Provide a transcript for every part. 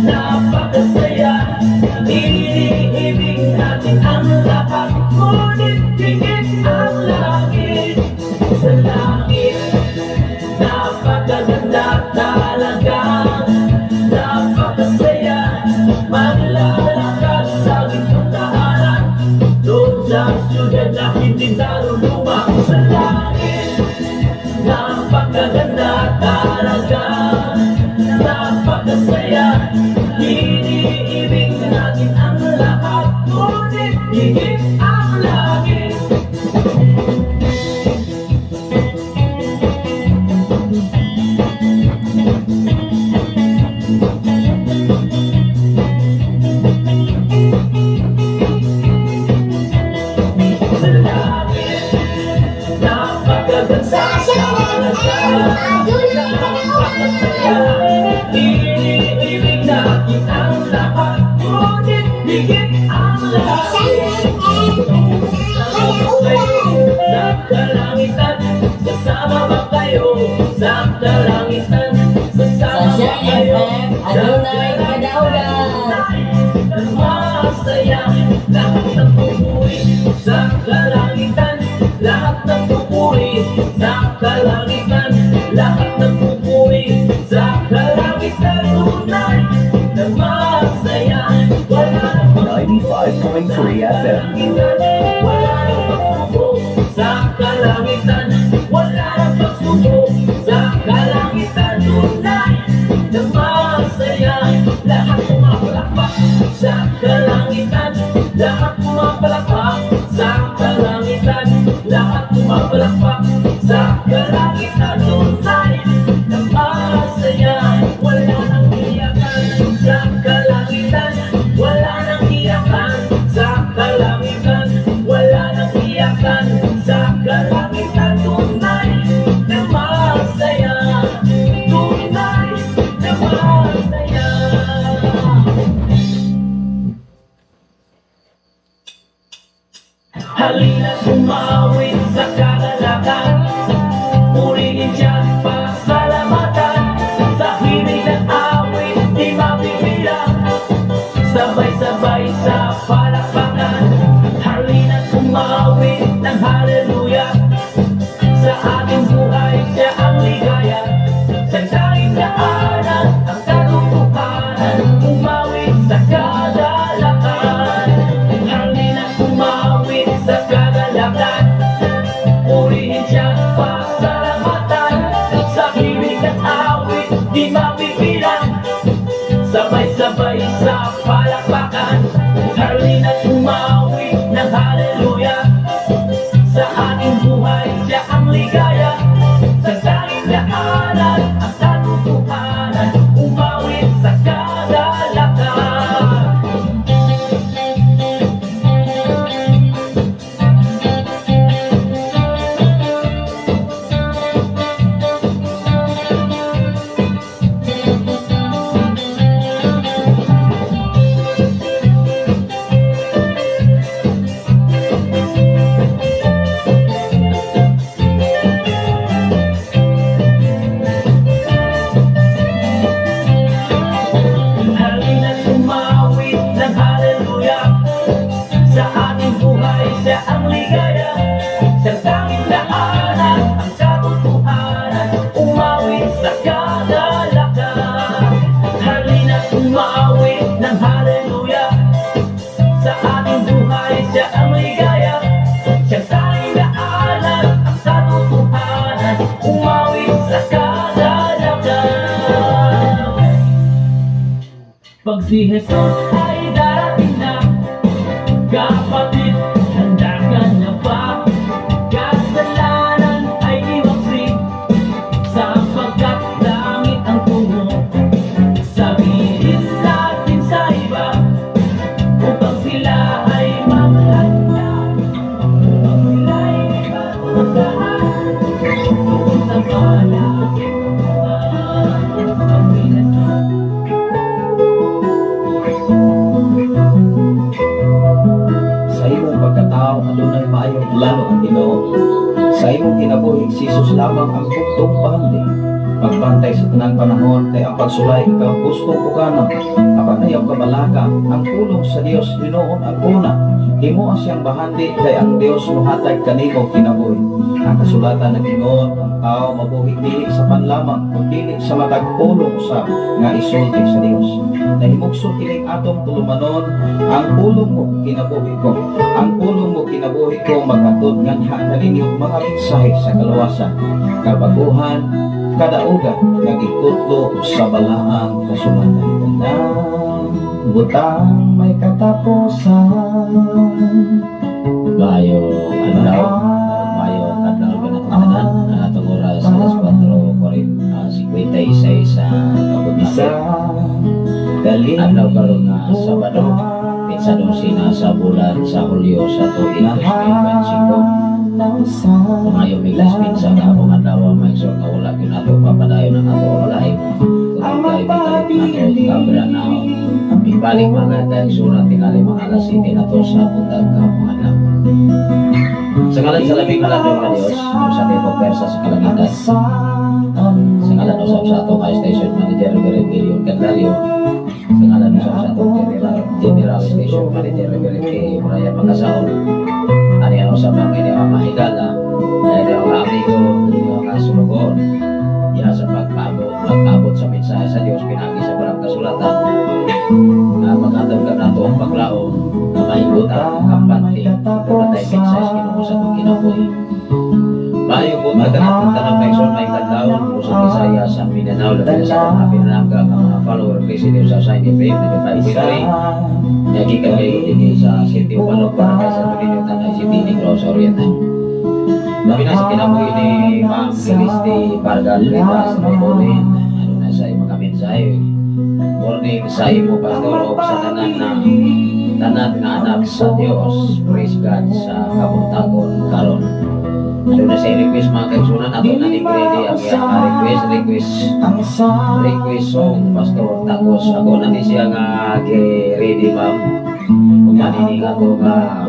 Napakasaya. Iniibig natin ang lahat, ngunit higit ang langit. Sa langit, napakaganda talaga. Napakasaya. Maglalakad sa gintong daanan, doon sa siyudad na hindi naluluma. Sa langit, napakaganda talaga. Napakasaya. Iniibig natin ang lahat, ngunit higit ang langit. Sa langit, napakaganda Sasha talaga. FM, Adunay Napakasaya. Kadaugan. Iniibig natin ang lahat, ngunit higit ang Sasha langit. FM, Adunay Kadaugan. Sa kalangitan, sasama ba kayo? Sa kalangitan, sasama Sasha ba kayo? FM, Adunay Kadaugan. Masaya, lahat ng pupuri sa kalangitan, lahat ng pupuri sa kalangitan, lahat ng pupuri sa kalangitan, tunay na masaya, wala nang 95.3 FM. Wala nang pagsubok sa kalangitan, wala nang pagsubok sa kalangitan, tunay na masaya, lahat pumapalakpak sa kalangitan, lahat pumapalakpak sa kalangitan, lahat pumapalakpak sa kalangitan, tunay na masaya, wala nang iyakan sa kalangitan, wala nang iyakan sa kalangitan, wala nang iyakan sa kalangitan, tunay na masaya, tunay na masaya. Halina, umawit sa kagalakan. Purihin siya, pasalamatan. Sa himig ng awit, di mabibilang. Sabay-sabay sa palakpakan. Halina, umawit ng hallelujah. Sa ating buhay, siya ang ligaya. Sa tanging daanan, ang katotohanan. Umawit sa kagalakan. Halina, umawit sa kagalakan. Purihin siya, pasalamatan. Sa himig ng awit, di mabibilang. Sabay-sabay sa palakpakan. Halina't umawit ng hallelujah. Sa ating buhay, siya ang ligaya. Sa tanging daanan, ang katotohanan. Umawit sa kagalakan. Halina't umawit ng hallelujah. Sa ating buhay, siya ang ligaya. Sa tanging daanan, ang katotohanan. Umawit sa kagalakan. Halina't umawit ng hallelujah. Sa ating buhay, siya ang ligaya. Sa tanging daanan, ang katotohanan. Umawit sa kagalakan. Pag si Jesus ay darating na, kapatid, handa ka na ba? Kasalanan ay iwaksi, sapagkat langit ang tungo. Sabihin natin sa iba, upang sila ay maghanda, upang sila ay maparusahan, doon sa malapit na. Pag si Jesus Sa imong pagkatao adunay maayong plano ang Ginoo. Sa imong kinabuhi, si Jesus lamang ang buktong pahamdi. Pagbantay sa tanang panahon kay ang pagsulay ikaw gusto ko kanam. Apan ayaw kabalaka, ang pulong sa Dios hinuon ang una. Himo siyang bahandi kay ang Dios mohatag kanimo kinabuhi. Ang kasulatan nag-ingon, ang tao mabuhi dili sa panlamang kun dili sa matag pulong sa nga isulti sa Dios. Nahimugso kining atong tulumanon, ang pulong mo kinabuhi ko. Ang pulong mo kinabuhi ko maghatod nganha kaninyo mga mensahe sa kaluwasan, kabaguhan, kadaugan nga gikutlo sa balaang kasulatan. Tanang butang may katapusan. Maayong adlaw, maayong adlaw ka na tanan. Ang atong oras alas 4:56 sa Isa kabuntagon. Adlaw karon nga Sabado, pitsa 12 na sa bulan sa Hulyo sa tuig 2025. Mangayo mig dispensa nga among adlaw, mga igsoon, nga wala gyud nato papadayon ang ato live. Kung tayo mikalit nato kabra na ibalik, mga kaigsunan, tingali mga alas 7 na to sa buntag ka mga adlaw. Sa ngalan sa labing malandong nga Diyos, ang sa ating pagpersa sa kalangitan, sa ngalan usab sa atong station manager, Reverend Gillion Candelario, sa ngalan usab sa atong general station manager, Reverend K. Brian Makasaon, ani ang usab ang inyong mga higala, inyong mga amigo, inyong mga sulugon, diha sa pag-abot sa mensahe sa Dios pinagi sa barang kasulatan, nga maghatag ka nato ang paglaom nga mahibutan kampante doon na tayo mensahe sa Ginoo sa atong kinabuhi. Maayo po magkanatong tanang kaigsoon, may kadlawon, Luzon, Visayas, sa Mindanao, labi na sa mga pinalangga nga mga follower Crazy News sa Sign FM 95.3. Nagikan kayo din sa City of Balog, Barangay Santo Niño, Tanay City, Negros Oriental. Labi na sa kinabuhi ni Ma'am Celeste Pargal Rita sa Mabolin. Ano na sa mga mensahe. Morning sa imo, Pastor, o sa tanan na tanan nga anak sa Dios. Praise God sa kabuntagon karon. Ano na sa request, mga kaigsunan, ato na ni ready ang iyang request request request song, Pastor Tacos. Ako na ni siya nga ready, ma'am. Kung manini nga ato nga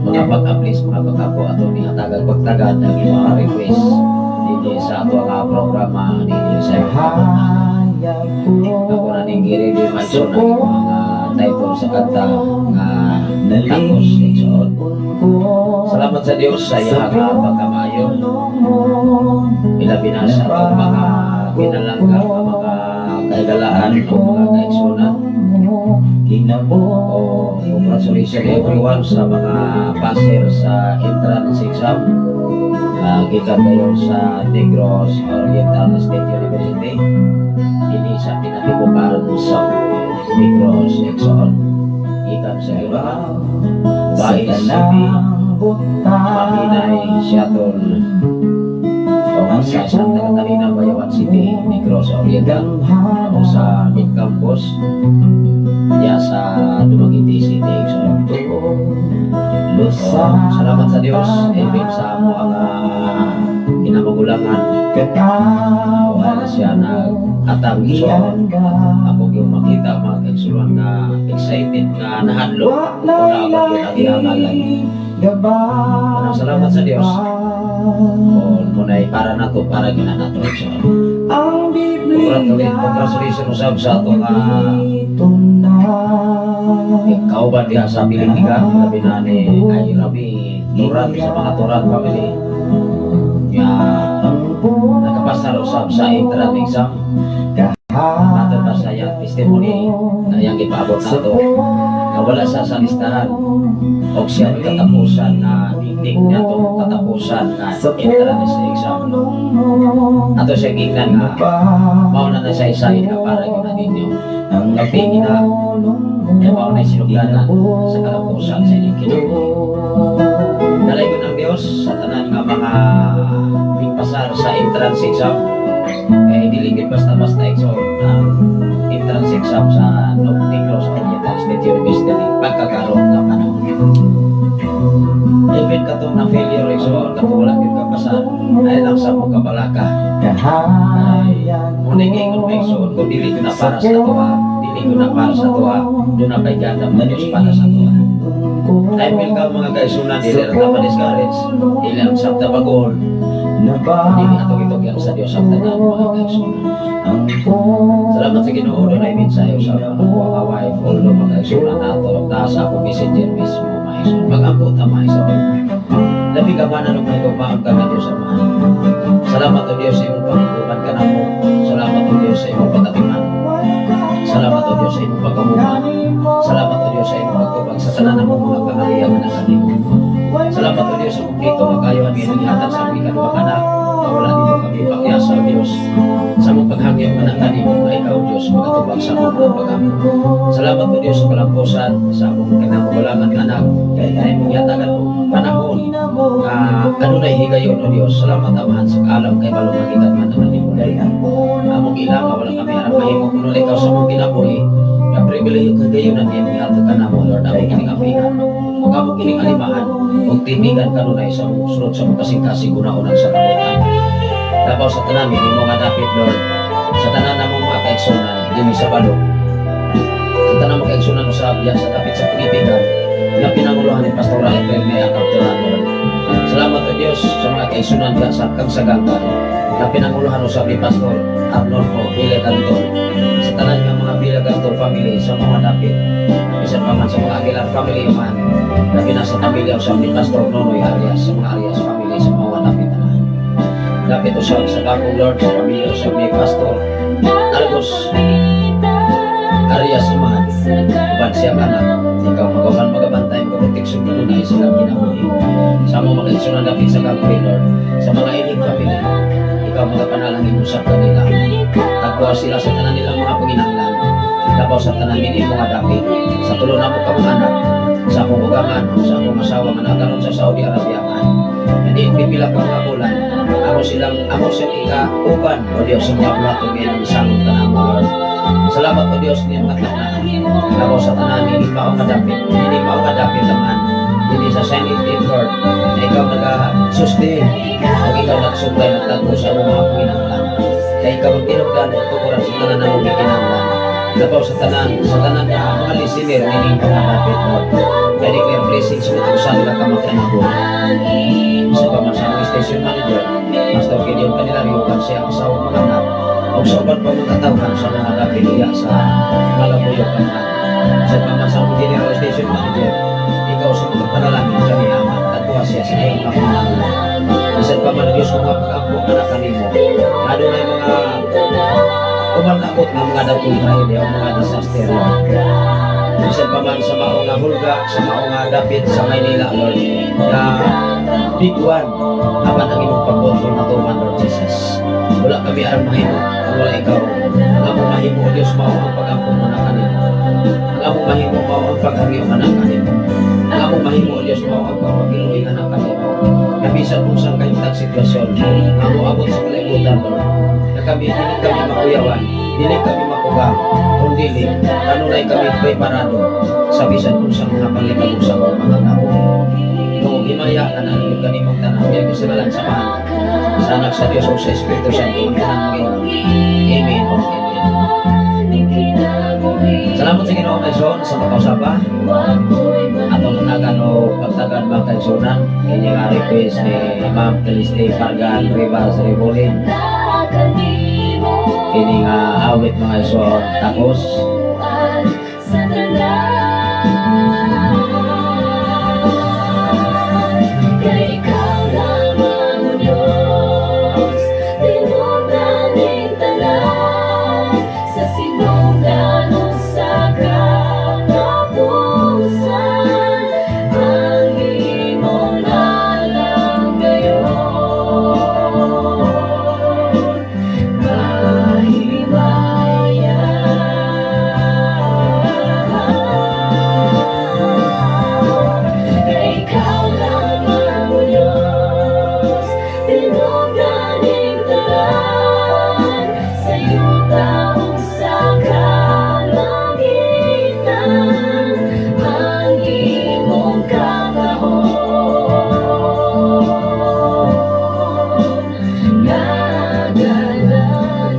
mga pag-uplis, mga pag-apo, ato ni hatagang pagtagad ang iyang mga request dinhi sa ato nga programa dinhi sa. Ako na ni ready manson ang iyang mga title sa kanta nga Tacos, igsoon. Salamat sa Dios sa iyang pagkamayo. Ilabi na sa atong mga pinalangga nga mga kahigalaan o mga kaigsunan. O congratulations everyone sa mga passer sa entrance exam. Gikan kayo sa Negros Oriental State University. Ini sa pinatibukan sa Negros, igsoon. Gikan sa Ilocan, Bais City, Mabinay, Seattle, o sa Santa Catalina, Bayawan City, Negros Oriental, o sa Mid Campus, diya sa Dumaguete City, igsoon. So, salamat sa Dios, even sa amo ang kinamagulangan, wala na siya nag-atang so ako yung makita, mga kaigsunan, nga excited nga nahadlok kung naabot yun ang gihangalan. Anong salamat sa Dios. Kung muna'y para nato, para gina nato, igsoon. Ang Congratulations, congratulations usab sa atong kauban diha sa Pilipinas, labi na ni ay Rabi Turan sa mga Turan family nga nakapasar usab sa entrance exam. Matod pa sa iyang testimony na iyang gipaabot nato nga wala sa listahan og siya ang katapusan na meeting niya tong katapusan na entrance exam. Ato siya gingnan nga mao na na sa isa nga para gyud na ninyo Ang Kapi gina kay mao na sinugdanan sa katapusan sa inyong kinabuhi. Dalaygon ang Dios sa tanan nga mga migpasar sa entrance exam. Kay dili gid basta-basta, igsoon, ang entrance exam sa Negros Oriental State University pagkakaroon nga panahon. Even katong na failure, igsoon, katong wala gyud kapasar, ay lang sa mo kabalaka. Ay, muna ingon pa, igsoon, kung dili ko na para sa atoa, dili ko na para sa atoa, doon na pa'y gandam na Diyos para sa atoa. I welcome mga kaigsunan, dili lang ta ma-discourage, dili lang sab ta bagon. Dili atong itugyan sa Dios ang tanan, mga kaigsunan. Salamat sa Ginoo, dunay mensahe sa akong wife, although, mga kaigsunan, nato taas sa akong Messenger mismo, mga igsoon. Magampo ta, mga igsoon. Labi ka man anong mahigugmaon ka nga Dios Amahan. Salamat o Dios sa imong paghuman kanamo. Salamat o Dios sa imong pagatiman. Salamat o Dios sa imong pagkamuha. Salamat o Dios sa imong pagtubag sa tanan ng mga kangaliyan nga nasa. Salamat o Dios sa kumplito nga kaayohan nga imong gihatag sa among ikaduha ka anak. Nga wala nimo kami pakyasa o Dios. Sa among paghangyo nga kanimo nga ikaw Dios magatubag sa among mga pag-ampo. Salamat o Dios sa kalampusan sa among kinamagulangan nga anak. Kay kay imong gihatagan og panahon nga kanunay higayon o Dios. Salamat, Amahan, sa kaalam kay balong gikan man naman nimo. Among ila nga wala kami aram mahimo kun wala ikaw sa among kinabuhi. Nga pribilehiyo kagayon ang imong gihatag kanamo, Lord, among kining apingan. Ug among kining alimahan ug timigan kanunay sa among sulod sa among kasing-kasing una-unang sa kalibutan. Labaw sa tanan ini mga dapit, Lord, sa tanan namong mga kaigsunan dinhi sa balok. Sa tanan mga kaigsunan sa biya sa dapit sa Pilipinas nga pinanguluhan ni Pastora Ephraim Mea Capturan, Lord. Salamat o Dios sa mga kaigsunan diya sa kang saganggan nga pinanguluhan usab ni Pastor Arnolfo Villa Cantor. Sa tanan nga mga Villa Cantor family sa mga dapit, bisan pa man sa mga Aguilar family man, labi na sa pamilya usab ni Pastor Nonoy Arias, sa mga Arias family sa mga dapit naman. Dapit usab sa bagong, Lord, sa pamilya usab ni Pastor Argos Arias Amahan, uban siyang anak. Ikaw magawan magabantay, magaproteksyon kanunay silang kinabuhi. Sa mga mga dapit sa Gagawin, Lord, sa mga ining family, ikaw magapanalangin usab kanila. Tagwa sila sa tanan nilang mga panginahanglan. Labaw sa tanan ini mga dapit. Sa tulo na mo ka mga anak, sa akong ugangan, sa akong asawa nga nakaroon sa Saudi Arabia man. Hindi pipila ka mga bulan. Amo silang ika-uban o Diyos sa mga plato ngayon sangon ka na mo, Lord. Salamat o Diyos ni mga tanan. Labaw sa tanan ini mao nga dapit, ini mao nga dapit naman. Hindi sa sign if Lord, na ikaw naga-sustain o ikaw nag-supply, nagtagpo sa among mga panginahanglan. Kay ikaw ang tinugdan o tukuran sa tanan namong gikinahanglan. Labaw sa tanan na mga listener nining mga dapit, Lord. I declare blessings sa matag usa nila ka mga kinabuhi. Sa pa man sa among station manager, Pastor Gideon Candelario, kan siya ang asawa, mga anak, ug sa uban pa mga katawhan sa mga dapit diya sa Malabuyok kan. Sa pa man sa among general station manager, ikaw sa mga panalangin kami, Ama, tagpuha siya sa iyong panginahanglan. Bisan pa man, Diyos, kung mapag-ampo ka na kanimo, adunay mga umanabot nga mga dagkong trahedya o mga disaster, Lord. Bisan pa man sa mao nga hulga, sa mao nga dapit sa Maynila, Lord, na big one, apan ang imong pagkontrol matuman, Lord Jesus. Wala kami aram mahimo kung wala ikaw. Ang among mahimo, O Diyos, mao ang pag-ampo mo na kanimo. Ang among mahimo mao ang paghangyo nga na kanimo. Ang among mahimo, O Diyos, mao ang pagpakiluoy nga na kanimo. Na bisan kung saan kahimtang sitwasyon nga moabot sa kalibutan, Lord, na kami dili kami makuyawan, dili kami makugang, kundi kanunay kami preparado sa bisan kung sa mga panghitabo sa among mga kabuhi. Noong himaya na nalingkod kanimong tanan, kaya kasi sa Amahan, sa Anak sa Diyos o sa Espiritu Santo ang tanan mga. Amen o amen. Salamat sa Ginoo kaigsoon sa pagkausapa. Atong tagan o pagtagan ba, kaigsunan. Ini nga request ni Ma'am Celeste Pargan Rivas Rebolin. Kini nga awit, mga igsoon, takos. Sa tanan, kay ikaw lamang, O Diyos, tinuod ning tanan, sa sinugdan o sa katapusan, ang imong ngalan gayon kahimayan. Kay ikaw lamang, O Diyos, tinuod ning tanan, sa yuta ug sa kalangitan, ang imong katahom nga galanan.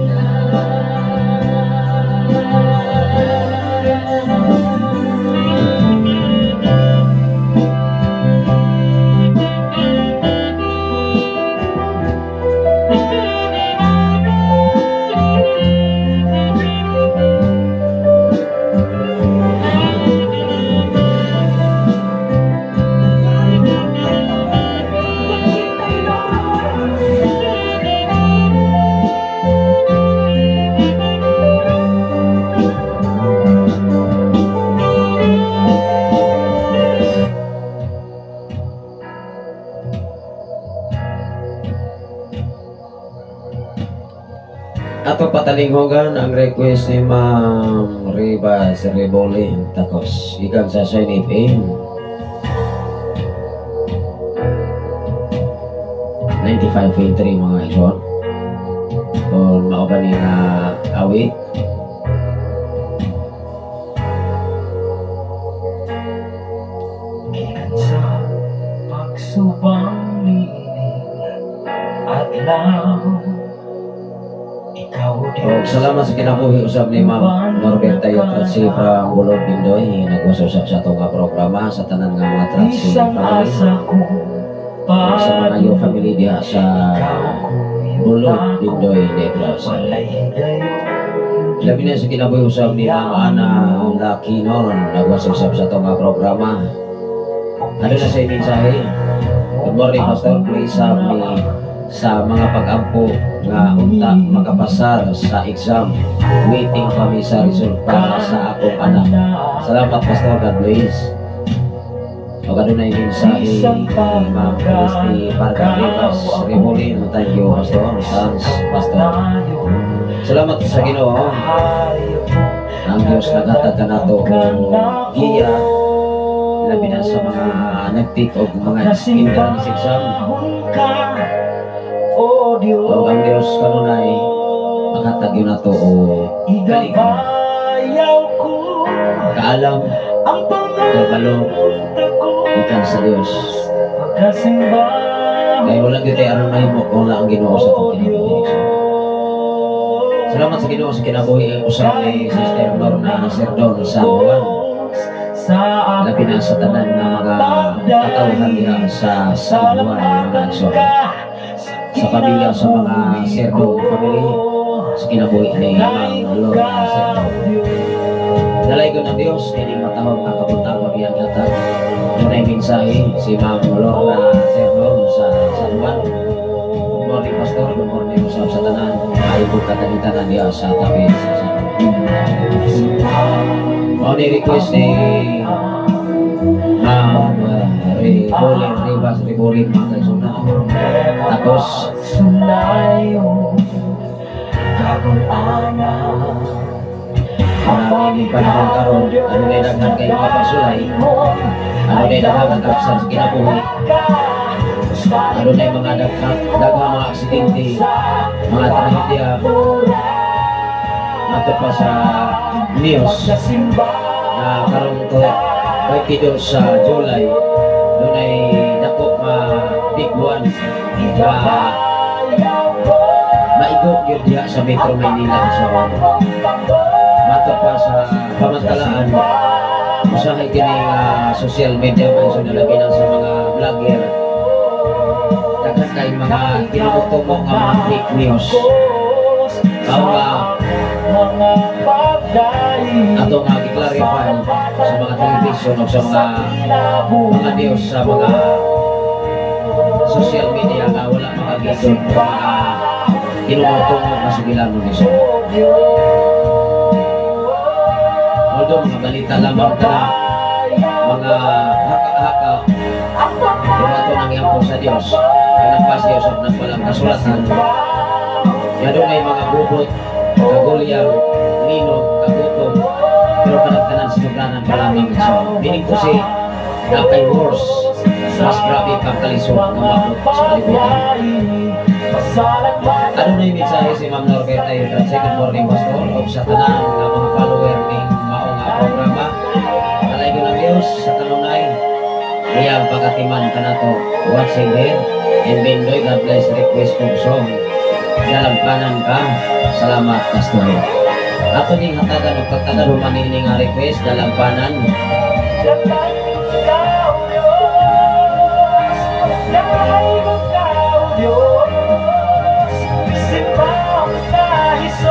Patalinghogan ang request ni Ma'am Ribas Rebolin Takos. Gikan sa Shine FM 95.3, mga igsoon. Kung mao ba ni nga awit. Gikan sa pagsubang niining adlaw, ikaw, Og salamat sa kinabuhi usab ni Ma'am Norberta Yotratsi from Bulod Bindoy. Nagwasa usab sa atong nga programa, sa tanan nga mga Tratsi Isang family. asa ko Ug sa mga yo family diha sa Bulod Bindoy, Negros. Walay higayon. Labi na sa kinabuhi usab ni Ma'am Ana Lakinon. Nagwasa usab sa atong nga programa. Ano na sa mensahe? "Good morning, Pastor. Please sub me sa mga pag-ampo nga unta makapasar sa exam. Waiting kami sa result para sa akong anak. Salamat, Pastor. God bless." O adunay mensahe ni Ma'am Christy Parga Rivas Rebolin. Thank you, Pastor. Thanks, Pastor. Salamat sa Ginoo. Ang Diyos naghatag kanato og giya, labi na sa mga nag-take og mga entrance exam. O Diyos, O ang Diyos kanunay maghatag gyud nato og galing, Igabayaw ko kaalam, ang kabalo pangamunta ko gikan sa Diyos. Pagkasimbahon Kay wala gyud tay aron mahimo kung wala ang Ginoo sa atong kinabuhi. Salamat sa Ginoo sa kinabuhi usab ni Sister Lorna Serdon San Juan. Sa Labi na sa tanan nga mga katawhan diha sa San Juan, mga igsoon. Sa pamilya sa mga Serdon family, sa kinabuhi ni Ma'am Lorna Serdon. Dalaygon ng Diyos, ining matahom nga kabuntagon iyang gihatag. Dunay mensahe si Ma'am Lorna Serdon sa San Juan. "Good morning, Pastor. Good morning usab sa tanan. Maayo po tanan diha sa tabi sa San Juan." Mao ni request ni Ma'am Rebolin, Rivas Rebolin, mga kaigsuonan. Tapos, Sulayo Kagulana Maraming panahon karon, adunay daghan kay mga pagsulay, adunay daghan ang kapsan sa kinabuhi, adunay mga daghan daghang mga aksidente, mga trahedya, matod pa sa news na karon to 22 sa July, dunay dako nga big one nga maigo gyud diha sa Metro Manila. So matod pa sa pamantalaan, usahay kini nga social media man, so labi na sa mga vlogger, daghan kay mga tinumo nga mga fake news. Mao nga ato nga gi-clarify sa mga television o sa mga news sa mga social media nga wala makagidon ang mga tinumo nga sugilanon ni. So although mga balita lamang kana, mga haka-haka, pero ato nang iampo sa Dios kay nagpas Dios ng walang kasulatan ya dunay mga gubot, kagulyang, linog, kagutom, pero kanagtanan sinubranan pa lamang. So meaning to say, na kay worse, mas grabe pang kalisod nga maabot sa kalibutan. Ano na yung mensahe si Ma'am Norberta yung "Good morning, Pastor, o sa tanan nga mga follower ning mao nga programa. Dalaygon ng Diyos sa kanunay iyang pagatiman kanato watching here in Bindoy. God bless. Request kong song, Dalampanan Ka. Salamat, Pastor." Ato ning hatagan og pagtagan human ini nga request, Dalampanan. Ka, O Diyos, Nahayag ka, O Diyos, Simbahon ka, Jesus,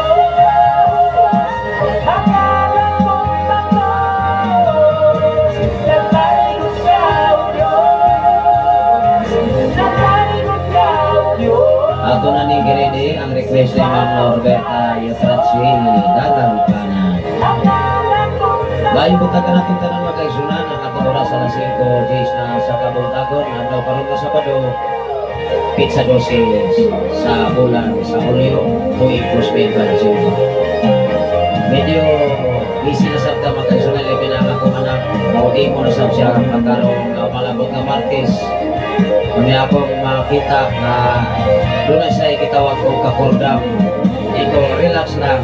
Ang ngalan mong tanos, Dalaygon ka, O Diyos, Dalaygon ka, O Diyos. Ato na ning girede ang request ni Ma'am Norberta Yutratsi, Dalampanan. Ang ngalan mong Bayo buntagan natin tanan, mga kaigsuonan, ang atong oras, alas 5:10 na sa kabuntagon, adlaw karon nga Sabado. Petsa 12 sa bulan sa Hulyo, tuig 2025. Medyo busy na sab ta, mga kaigsunan, labi na ang akong anak. Mo na sab siya pagkaroon nga malabot nga Martes. Kami akong makita nga doon na siya ikitawag og kakordam. Iko relax lang.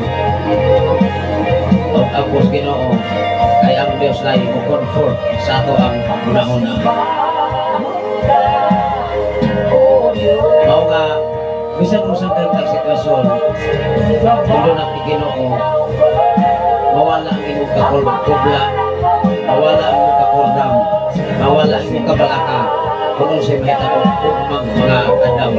Og ang boss Ginoo kay ang Dios na i-comfort sa ato ang una-una. Mao nga bisan unsa kay sitwasyon, tulo na Ginoo, mawala ang imong kakubla, mawala ang imong kakordam, mawala ang imong kabalaka, kung unsay mahitabo ugmang mga adlaw.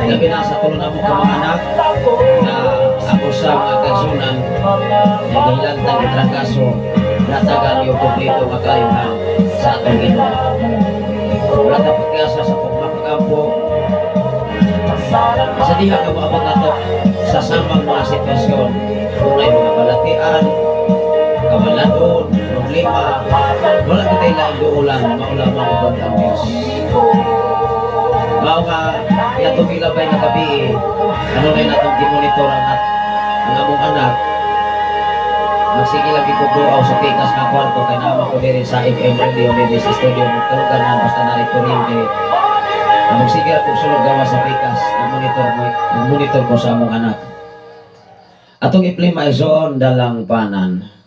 Labi na sa tulo na mo ka mga anak na ako sa mga kaigsunan na gihilantang itrangkaso, natagan yung kompleto nga kaayuhan sa atong Ginoo. Wala ta pagkasa sa atong mga pagampo sa diha nga moabot nato sa samang mga sitwasyon, dunay mga balatian, kawaladon, problema, wala kitay laing duulan, mao lamang ubod ang Diyos. Mao nga atong gilabay nga gabi, ano na natong gimonitor ang among anak. Magsige lang ko duaw sa pikas nga kwarto kay naa ko diri sa FM radio diri sa studio, magtulugan na basta na kuryente. Ang magsige ra kog sulod gawa sa pikas, nag-monitor ko sa among anak. Atong i-play, mga igsoon, "Dalangpanan."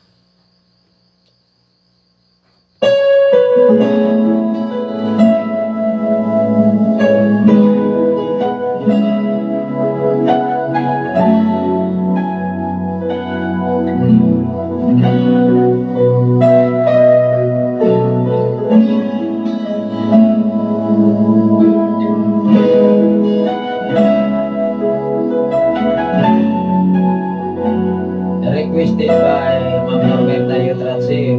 Requested by Ma'am Norberta Yutratsi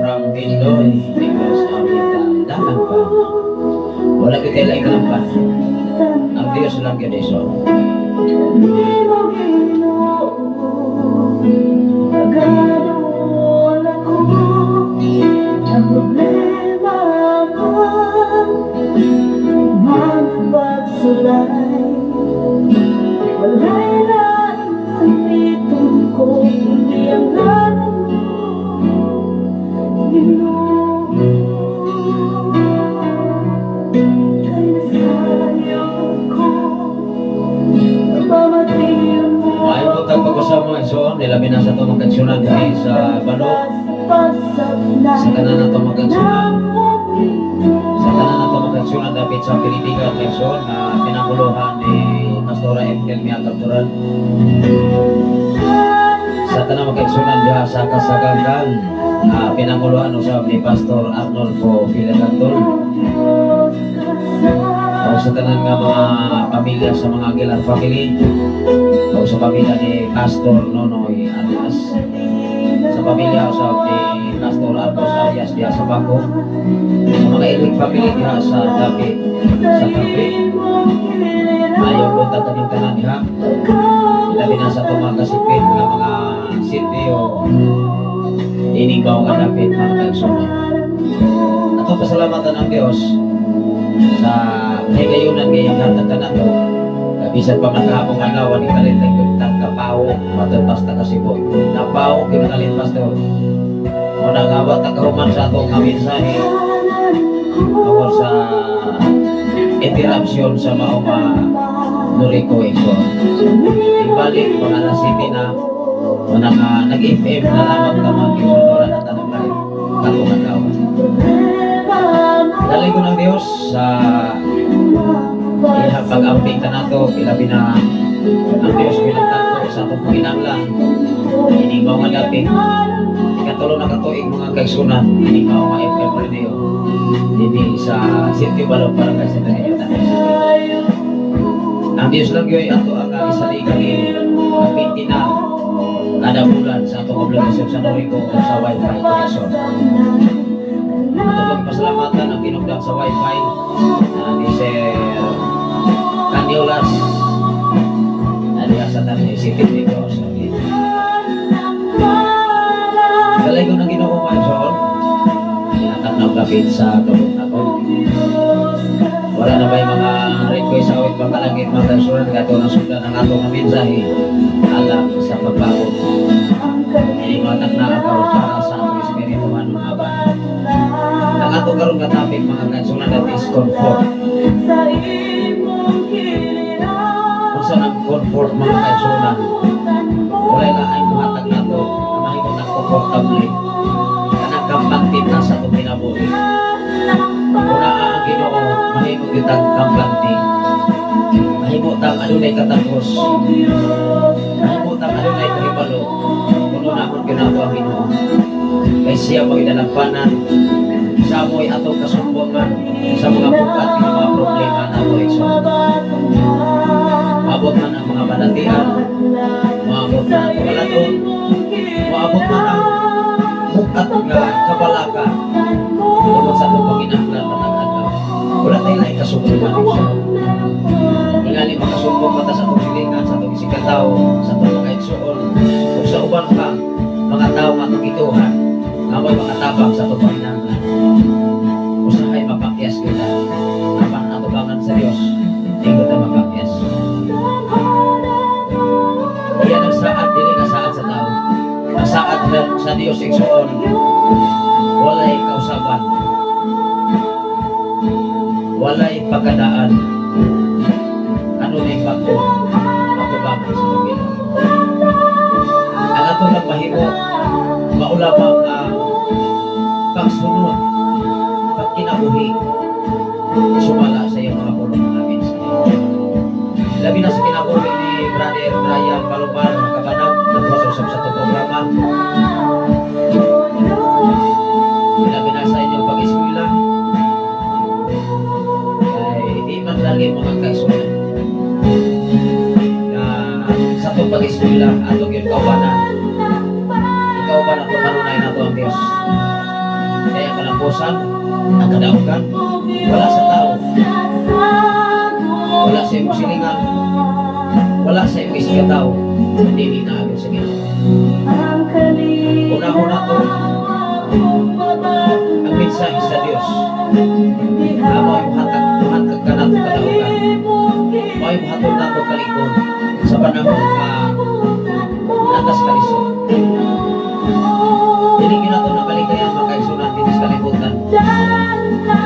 from Bindoy, Negros Oriental. "Dalangpanan." Wala kita laing dalampan. Ang Diyos lang gyud iso. Di mo Ginoo, Pagkaroon ako ng problema man, man pagsulay, wala'y laing sambiton ko, kundi ang ngalan mo, Ginoo. Kay nasayop ko, namamatian mo. Maayong buntag pag-usap, mga igsoon, nilabi na sa itong mga kaigsunan dinhi sa Balok, sa tanan na itong mga kaigsunan, sa tanan na itong mga kaigsunan dapit sa Pilipinas, mga igsoon, na pinanguluhan ni Pastora Emil Mia Capturan. Sa tanan mga kaigsunan diha sa Kasaganggan, na pinanguluhan usab ni Pastor Arnolfo Filacantol. O sa tanan nga mga pamilya sa mga Aguilar family, o sa pamilya ni Pastor Nonoy Arias, sa pamilya usab ni Pastor Arcos Arias diha sa Bako, sa mga Ilig family diha sa dapit sa Kape. Maayong buntag kanyong tanan diha. Ilabi na sa itong mga kasipit nga mga sitio ining nga dapit, mga kaigsunan. Atong pasalamatan ang Dios sa kahigayunan nga iyang hatag kanato. Bisan pa man kahapong adlaw ni kalit ang kapawo matod basta kasibot. Napawo kay kalit, pastor. Mo na nga wa ta kahuman sa atong nga mensahe tungkol sa interruption sa mao nga Noriko, igsoon. Ibalik mga alas 7 na mo na nga nag-FM na lamang ka, mga igsoon, wala na tanong live katong adlaw. Daloy ko ng Dios sa iyang pag-amping kanato, ilabi na ang Dios bilang tanto sa atong panginahanglan ining mao nga dapit. Ikatulo na katuig, mga kaigsunan, ining mao nga FM radio dinhi sa Sitio Balong, Barangay Santa Niño, Tanay City. Ang Dios lang gyud ato ang isaligan niini ang 20 na kada bulan sa atong obligasyon sa Noriko o sa Wi-Fi connection. Ato pagpasalamatan ang kinugdang sa Wi-Fi na ni Sir Caniolas na diha sa Tanay City, Negros. Daloy ko ng Ginoo, mga igsoon. Tinatanaw dapit. Kapit sa kabugnagon. Wala na ba'y mga request sa awit pakalangit, mga kaigsunan, kato na sundan ang atong mensahe alang sa pagbago. Ini mga takna karon para sa atong espiritu manong aban. Ang atong karon nga topic, mga kaigsunan, that is comfort. Unsa nang comfort, mga kaigsunan? Wala na ay muhatag nato na mahimo tang komportable. Kanang kampante ta sa atong kinabuhi. Kung naa ang Ginoo, mahimo gyud tang kampante. Mahimo tang adunay katapos. Mahimo tang adunay kahibalo. Kung unahon gyud nato ang Ginoo. Kay siya mo'y dalagpanan, siya mo'y atong kasumbongan sa mga bugat ng mga problema nato, igsoon. Maabot man ang mga balatian, maabot man ang kabalaton, maabot man ang bugat nga kabalaka tungod sa atong panginahanglan matag adlaw. Wala tayo laing kasumbongan, igsoon. Tingali makasumbong mata sa atong silingan, sa atong isigkatawo, sa atong mga igsoon, ug sa uban pa mga tao nga atong gituohan, nga mo'y makatabang sa atong panginahanglan. Usahay mapakyas kita, apan atubangan sa Dios, di ko ta mapakyas. Iyan ang saad, dili na saad sa tao. Ang saad sa Dios, igsoon, walay kausaban, walay pagkadaan, kanunay bag-o atubangan sa atong Ginoo. Ang ato lang mahimo, mao lamang ang pagsunod, pagkinabuhi, sumala sa iyong mga pulong, mga mensahe. Labi na sa kinabuhi ni Brother Brian Palomar Kabanag, nagpasosop sa itong programa. Labi na sa inyong pag-eskwela. Ay, di man dali, mga kaigsunan. Na sa itong pag-eskwela, atong yung kaubanan. Ikaw ba na ito, kanunay na ito ang Diyos. Kaya kalambusan, ang kadaugan, wala sa tao, wala sa imong silingan, wala sa imong isigkatawo, kundi naagin sa Ginoo. Una-una to, ang mensahe sa Dios. Nga mao'y muhatag ka nato kadaugan. Mao'y muhatag nato kalikon sa panahon nga natas kalisod. Dili gyud nato nakalikayan, mga kaigsunan, dinhi sa kalibutan.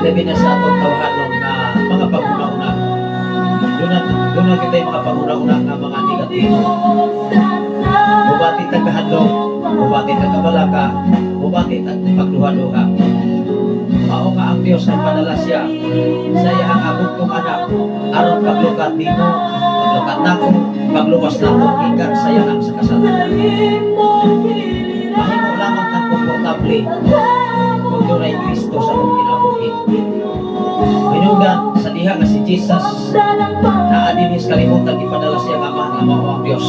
Labi na sa atong tawhanon nga mga panguna-una. Doon na kita mga panguna-una nga mga negatibo. Mubati tag kahadlok, mubati tag kabalaka, mubati tag pagduha-duha. Mao nga ang Dios ang padala siya sa iyang bugtong anak aron paglukat nimo, paglukat nako, pagluwas nako gikan sa iyang sa kasalanan. Mahimo lamang kang komportable kung dunay Kristo sa atong kinabuhi. Hinungdan sa diha nga si Jesus naa dinhi sa kalibutan, ipadala siya nga Ama nga mao ang Dios.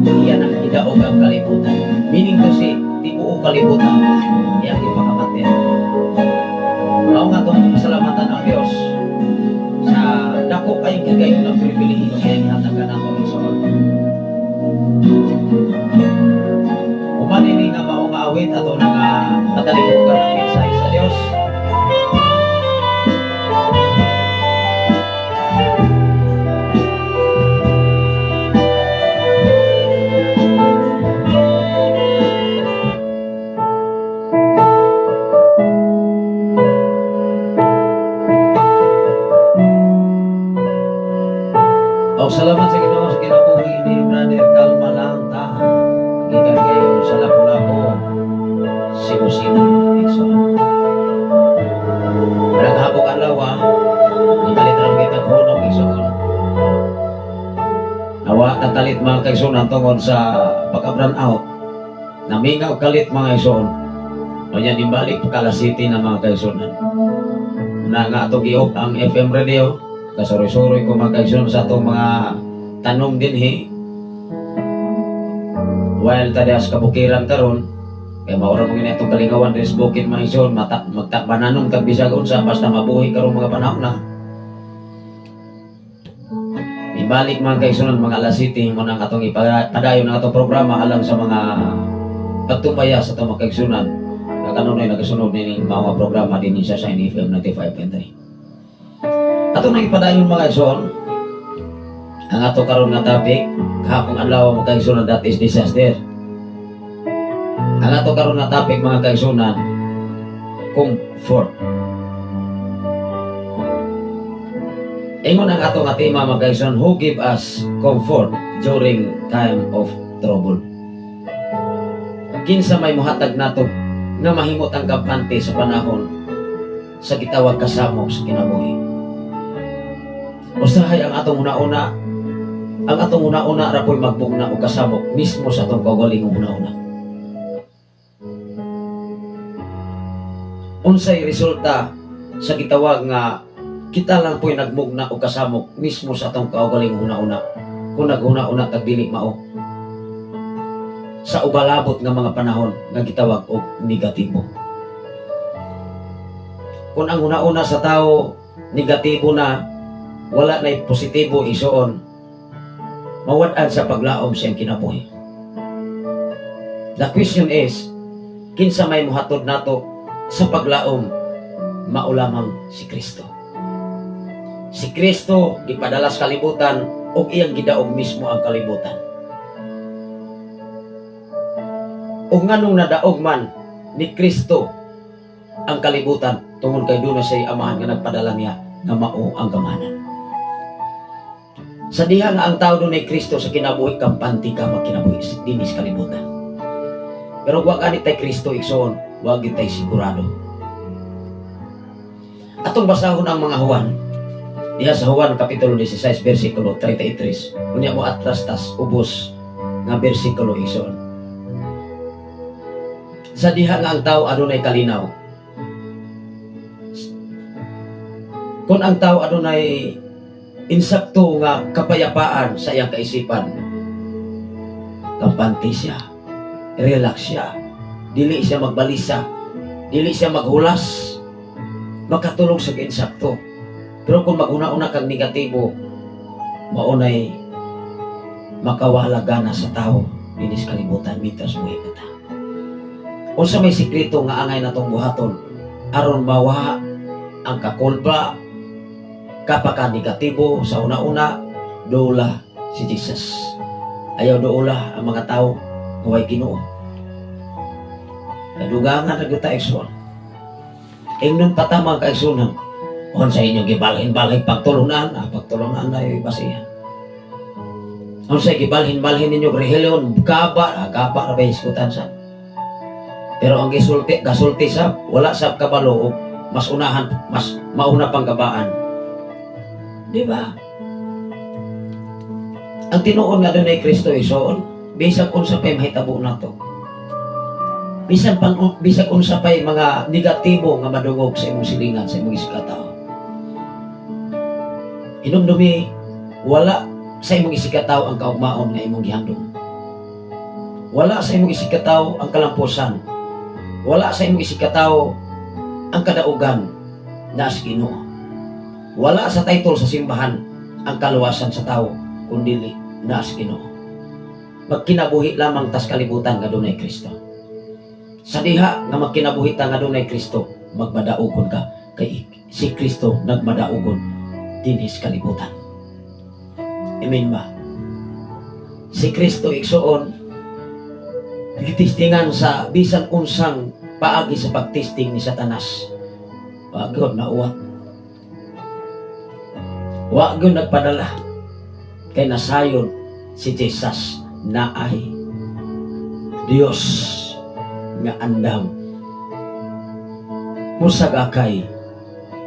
Iya nang gidaog ang kalibutan. Meaning to say, tibuok kalibutan iyang ipakamatay. Mao nga atong pasalamatan ang Dios sa dako kayong kagayon ng pribilehiyo kaya gihatag kanato, igsoon. Uman ini nga mao nga awit, ato na nga patalibukan ang mensahe sa Dios. Oh, salamat sa Ginoo sa kinabuhi ni Brother Kalma lang ta. Gikan kayo sa Lapu-Lapu, Cebu City, igsoon. Naghapok adlaw ah. Nakalit ra kita hunog, igsoon. Nawa nakalit, mga kaigsunan, tungod sa pagka-brown out. Namingaw kalit, mga igsoon. Unya nimbalik pagka 7 na, mga kaigsunan. Una nga atong gi-off ang FM radio. Kasuroy-suroy ko, mga kaigsunan, sa atong mga tanong dinhi. While tadya sa kabukiran karon, kay maura mo gini atong kalingawan diri sa bukid, mga igsoon, mata magtakbananon kag bisag unsa basta mabuhi karong mga panahon na. Ibalik, mga kaigsunan, mga alas 7 mo nang atong ipadayon ang atong programa alang sa mga pagtumbaya sa atong mga kaigsunan. Kanunay nagasunod nining mga programa din sa Shine FM 95.3. Ato nang ipadayon, mga igsoon, ang ato karon nga topic kahapong adlaw, mga kaigsunan, that is disaster. Ang ato karon nga topic, mga kaigsunan, comfort. Ingon ang ato nga tema, mga kaigsunan, who give us comfort during time of trouble. Kinsa may muhatag nato nga mahimot ang kampante sa panahon sa gitawag kasamok sa kinabuhi? Usahay ang atong una-una, ang atong una-una ra po'y magbugna og kasamok mismo sa atong kaugalingong una-una. Unsay resulta sa gitawag nga kita lang po'y nagmugna og kasamok mismo sa atong kaugalingong una-una kung naghuna-una tag dili mao sa ubalabot nga mga panahon nga gitawag og negatibo? Kung ang una-una sa tao negatibo na, wala na positibo, isuon, mawad-an sa paglaom siyang kinabuhi. The question is, kinsa may muhatod nato sa paglaom? Mao lamang si Kristo. Si Kristo gipadala sa kalibutan ug iyang gidaog mismo ang kalibutan. Ug nganong nadaog man ni Kristo ang kalibutan? Tungod kay duna siya'y amahan nga nagpadala niya nga mao ang gamanan. Sa diha nga ang tao dunay Kristo sa kinabuhi, kampante ka magkinabuhi dinhi sa kalibutan. Pero wa gani tay Kristo, igsoon, wa gyud tay sigurado. Atong basahon ang mga Juan. Diha sa Juan Kapitulo 16 versikulo 33. Unya mo atras tas ubos nga bersikulo, igsoon. Sa diha nga ang tao adunay kalinaw. Kung ang tao adunay insakto nga kapayapaan sa iyang kaisipan, kampante siya, relax siya, dili siya magbalisa, dili siya maghulas, makatulog sa insakto. Pero kung maguna-una kang negatibo, maunay makawala gana sa tao dinis kalibutan mientras buhay pa ta. Unsa may sikreto nga angay natong buhaton aron mawa ang kakulba, kapaka negatibo sa una-una? Dula si Jesus. Ayaw duula ang mga tao nga way Ginoo. Kadugangan ra gyud ta, igsoon. Ingnon pa ta, mga kaigsunan, unsa inyong gibalhin-balhin pagtulunan, pagtulunan na basihan. Unsa gibalhin-balhin ninyo relihiyon, gaba, gaba ra ba hisgutan sa. Pero ang gisulti, gasulti sa wala sa kabalo og mas unahan, mas mauna pang gabaan. Di ba? Ang tinuod nga dunay Kristo, igsoon, bisag unsa pa'y mahitabo nato. Bisan pang bisag unsa pa'y mga negatibo nga madungog sa imong silingan, sa imong isigkatawo. Hinumdumi, wala sa imong isigkatawo ang kaugmaon nga imong gihandom. Wala sa imong isigkatawo ang kalampusan. Wala sa imong isigkatawo ang kadaugan na sa Ginoo. Wala sa title sa simbahan ang kaluwasan sa tao, kundili na sa Ginoo. Magkinabuhi lamang tas kalibutan nga dunay Kristo. Sa diha nga magkinabuhi ta nga dunay Kristo, magmadaugon ka kay si Kristo nagmadaugon dinhi sa kalibutan. Amen ba? Si Kristo, igsoon, gitistingan sa bisan unsang paagi sa pagtisting ni Satanas. Wa gyud nauwat. Wa gyud nagpadala kay nasayon si Jesus na ay Dios nga andam musagakay,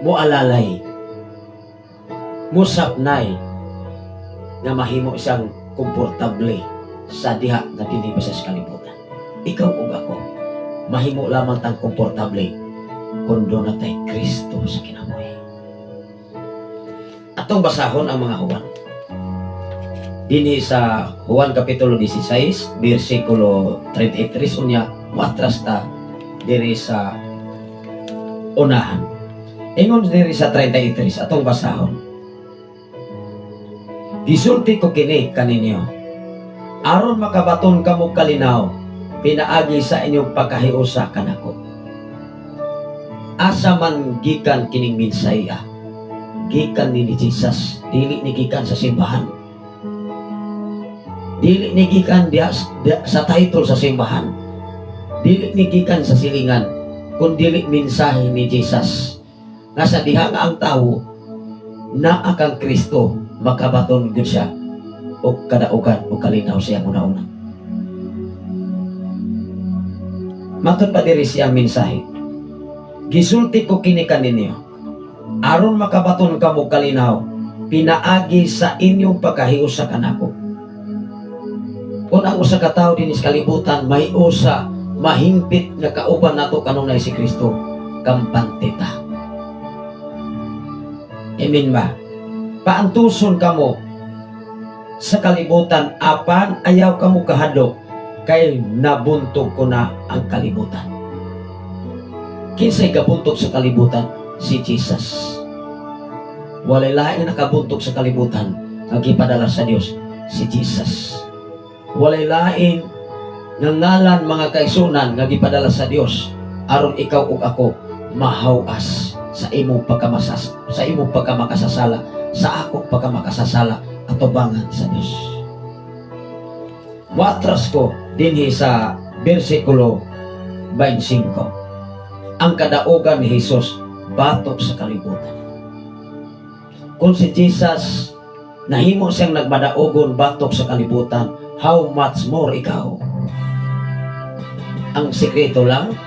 mualalay, musapnay nga mahimo isang komportable sa diha nga dili pa sa kalibutan. Ikaw ug ako, mahimo lamang tang komportable kung duna tay Kristo sa kinabuhi. Atong basahon ang mga Juan. Dinhi sa Juan Kapitulo 16, versikulo 33, unya muatras ta diri sa unahan. Ingon diri sa 33, atong basahon. "Gisulti ko kini kaninyo aron makabaton kamo kalinaw pinaagi sa inyong pagkahiusa kanako." Asa man gikan kining mensahe? Gikan ni Jesus, dili ni gikan sa simbahan. Dili ni gikan diha sa title sa simbahan. Dili ni gikan sa silingan, kun dili mensahe ni Jesus. Nga sa diha nga ang tao naa kang Kristo, makabaton gud siya og kadaugan o kalinaw siya una-una. Matod pa diri siyang mensahe. "Gisulti ko kini kaninyo aron makabaton kamo kalinaw pinaagi sa inyong pagkahiusa kanako." Kung ang usa ka tawo dinhi sa kalibutan may usa mahingpit nga kauban nato kanunay si Kristo, kampante ta. Amen ba? "Paantuson kamo sa kalibutan, apan ayaw kamo kahadlok kay nabuntog ko na ang kalibutan." Kinsay kabuntog sa kalibutan? Si Jesus. Walay laing nakabuntog sa kalibutan nga gipadala sa Dios, si Jesus. Walay lain nga ngalan, mga kaigsuonan, nga gipadala sa Dios aron ikaw ug ako mahawas sa imong pagkamakasasala, sa akong pagkamakasasala atubangan sa Dios. Muatras ko dinhi sa bersikulo 25. Ang kadaugan ni Jesus batok sa kalibutan. Kung si Jesus nahimo siyang nagmadaugon batok sa kalibutan, how much more ikaw? Ang sekreto lang,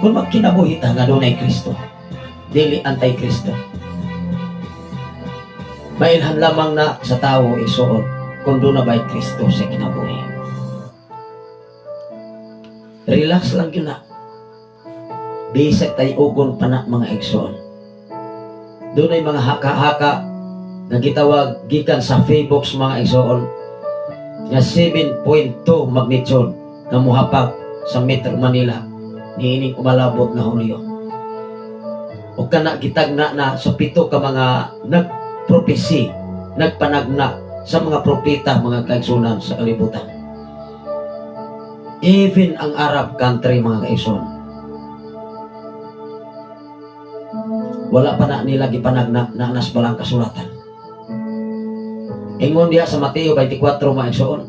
kung magkinabuhi ta nga dunay Kristo, dili anti-Kristo. Mailhan lamang na sa tao, igsuon, kung duna ba'y Kristo sa kinabuhi. Relax lang yun na. Bisag tayugon pa na, mga igsoon. Dunay mga haka-haka nga gitawag gikan sa Facebook, mga igsoon, nga 7.2 magnitude nga muhapak sa Metro Manila niining umalabot nga Hulyo. O kana gitagna na sa pito ka mga nagpropesi, nagpanagna sa mga propeta, mga kaigsunan, sa kalibutan. Even ang Arab country, mga kaigsoon, wala pa na nila gipanagna na nas balang kasulatan. Ingon diha sa Mateo 24, mga igsoon,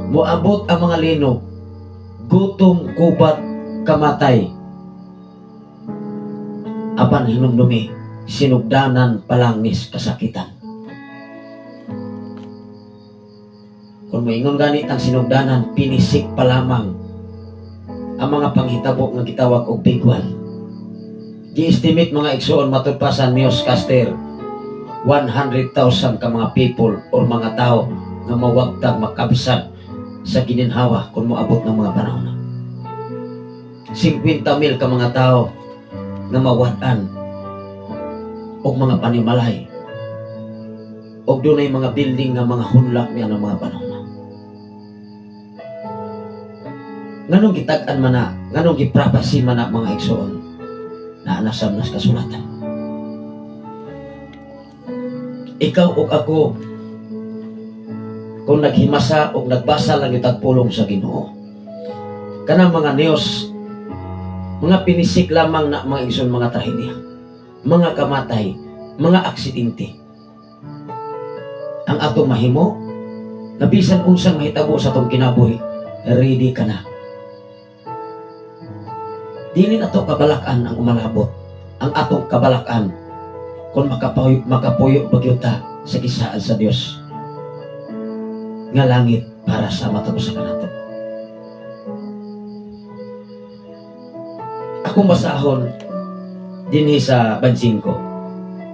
muabot ang mga linog, gutom, gubat, kamatay. Apan hinumdumi, sinugdanan pa lang nis kasakitan. Kung moingon ganit ang sinugdanan, pinisik pa lamang ang mga panghitabo nga gitawag og big one. Gi-estimate, mga igsoon, matud pa sa newscaster, 100,000 ka mga people or mga tao nga mawagtag, makabsat sa gininhawa kung moabot ng mga panahon na. 50 mil ka mga tao nga mawad-an og mga panimalay og dunay mga building nga mga hunlak niya ng mga panahon na. Nganong gitag-an man na, nganong giprophesy man na, mga igsoon, na nasab nas kasulatan? Ikaw ug ako, kung naghimasa o nagbasa lang itag pulong sa Ginoo, kanang mga news, mga pinisik lamang na, mga igsoon, mga trahedya, mga kamatay, mga aksidente. Ang atong mahimo, na bisan unsang mahitabo sa atong kinabuhi, ready ka na. Dili na to kabalakan ang umalabot. Ang atong kabalakan, kung makapuyo ba gyud ta sa gisaad sa Dios nga langit para sa matag usa kanato. Akong basahon dinhi sa 25.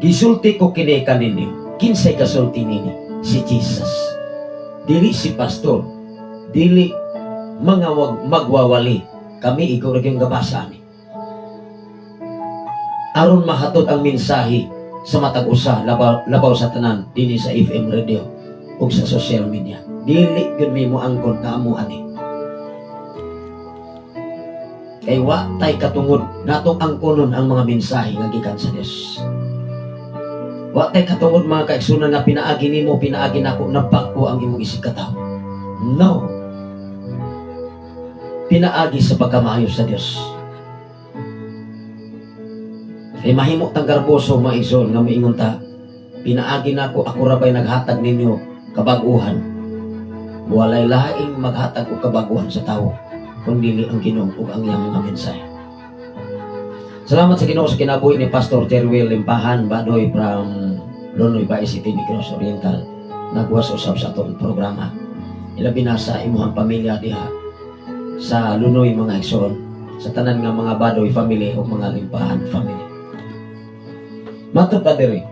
"Gisulti ko kini kaninyo." Kinsay kasulti nini? Si Jesus. Dili si pastor. Dili mga magwawali. Kami ikaw ra gyud gabasa ani. Aron mahatod ang mensahe sa matag usa labaw sa tanan dinhi sa FM radio ug sa social media. Dili gyud mi moangkon nga amo ani. Kay wa tay katungod natong angkonon ang mga mensahe nga gikan sa Dios. Wa tay katungod, mga kaigsunan, nga pinaagi nimo, pinaagi nako, nabag-o ang imong isig katawo. No. Pinaagi sa pagkamaayo sa Dios. Kay mahimo tang garboso, mga igsoon, nga moingon ta, "Pinaagi nako, ako ra bay naghatag ninyo kabaguhan." Walay laing maghatag og kabaguhan sa tawo kun dili ang Ginoo ug ang iyang mga mensahe. Salamat sa Ginoo sa kinabuhi ni Pastor Jerwil Limpahan Badoy from Lonoy, Bais City, Negros Oriental. Nagwas usab sa atong programa. Ilabi na sa imuhang pamilya diha sa Lunoy, mga igsoon, sa tanan nga mga Badoy family o mga Limpahan family. Matod pa diri,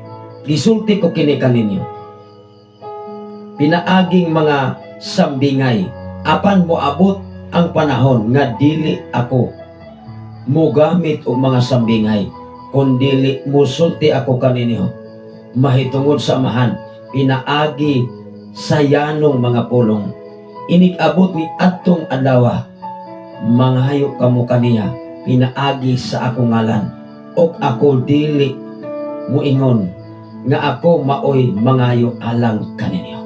"Gisulti ko kini kaninyo pinaaging mga sambingay, apan moabot ang panahon nga dili ako mogamit og mga sambingay, kun dili musulti ako kaninyo mahitungod sa Amahan pinaagi sa yanong mga pulong. Inig-abot ni adtong adlaw, mangayo kamo kaniya pinaagi sa akong ngalan, ug ako dili muingon nga ako maoy mangayo alang kaninyo."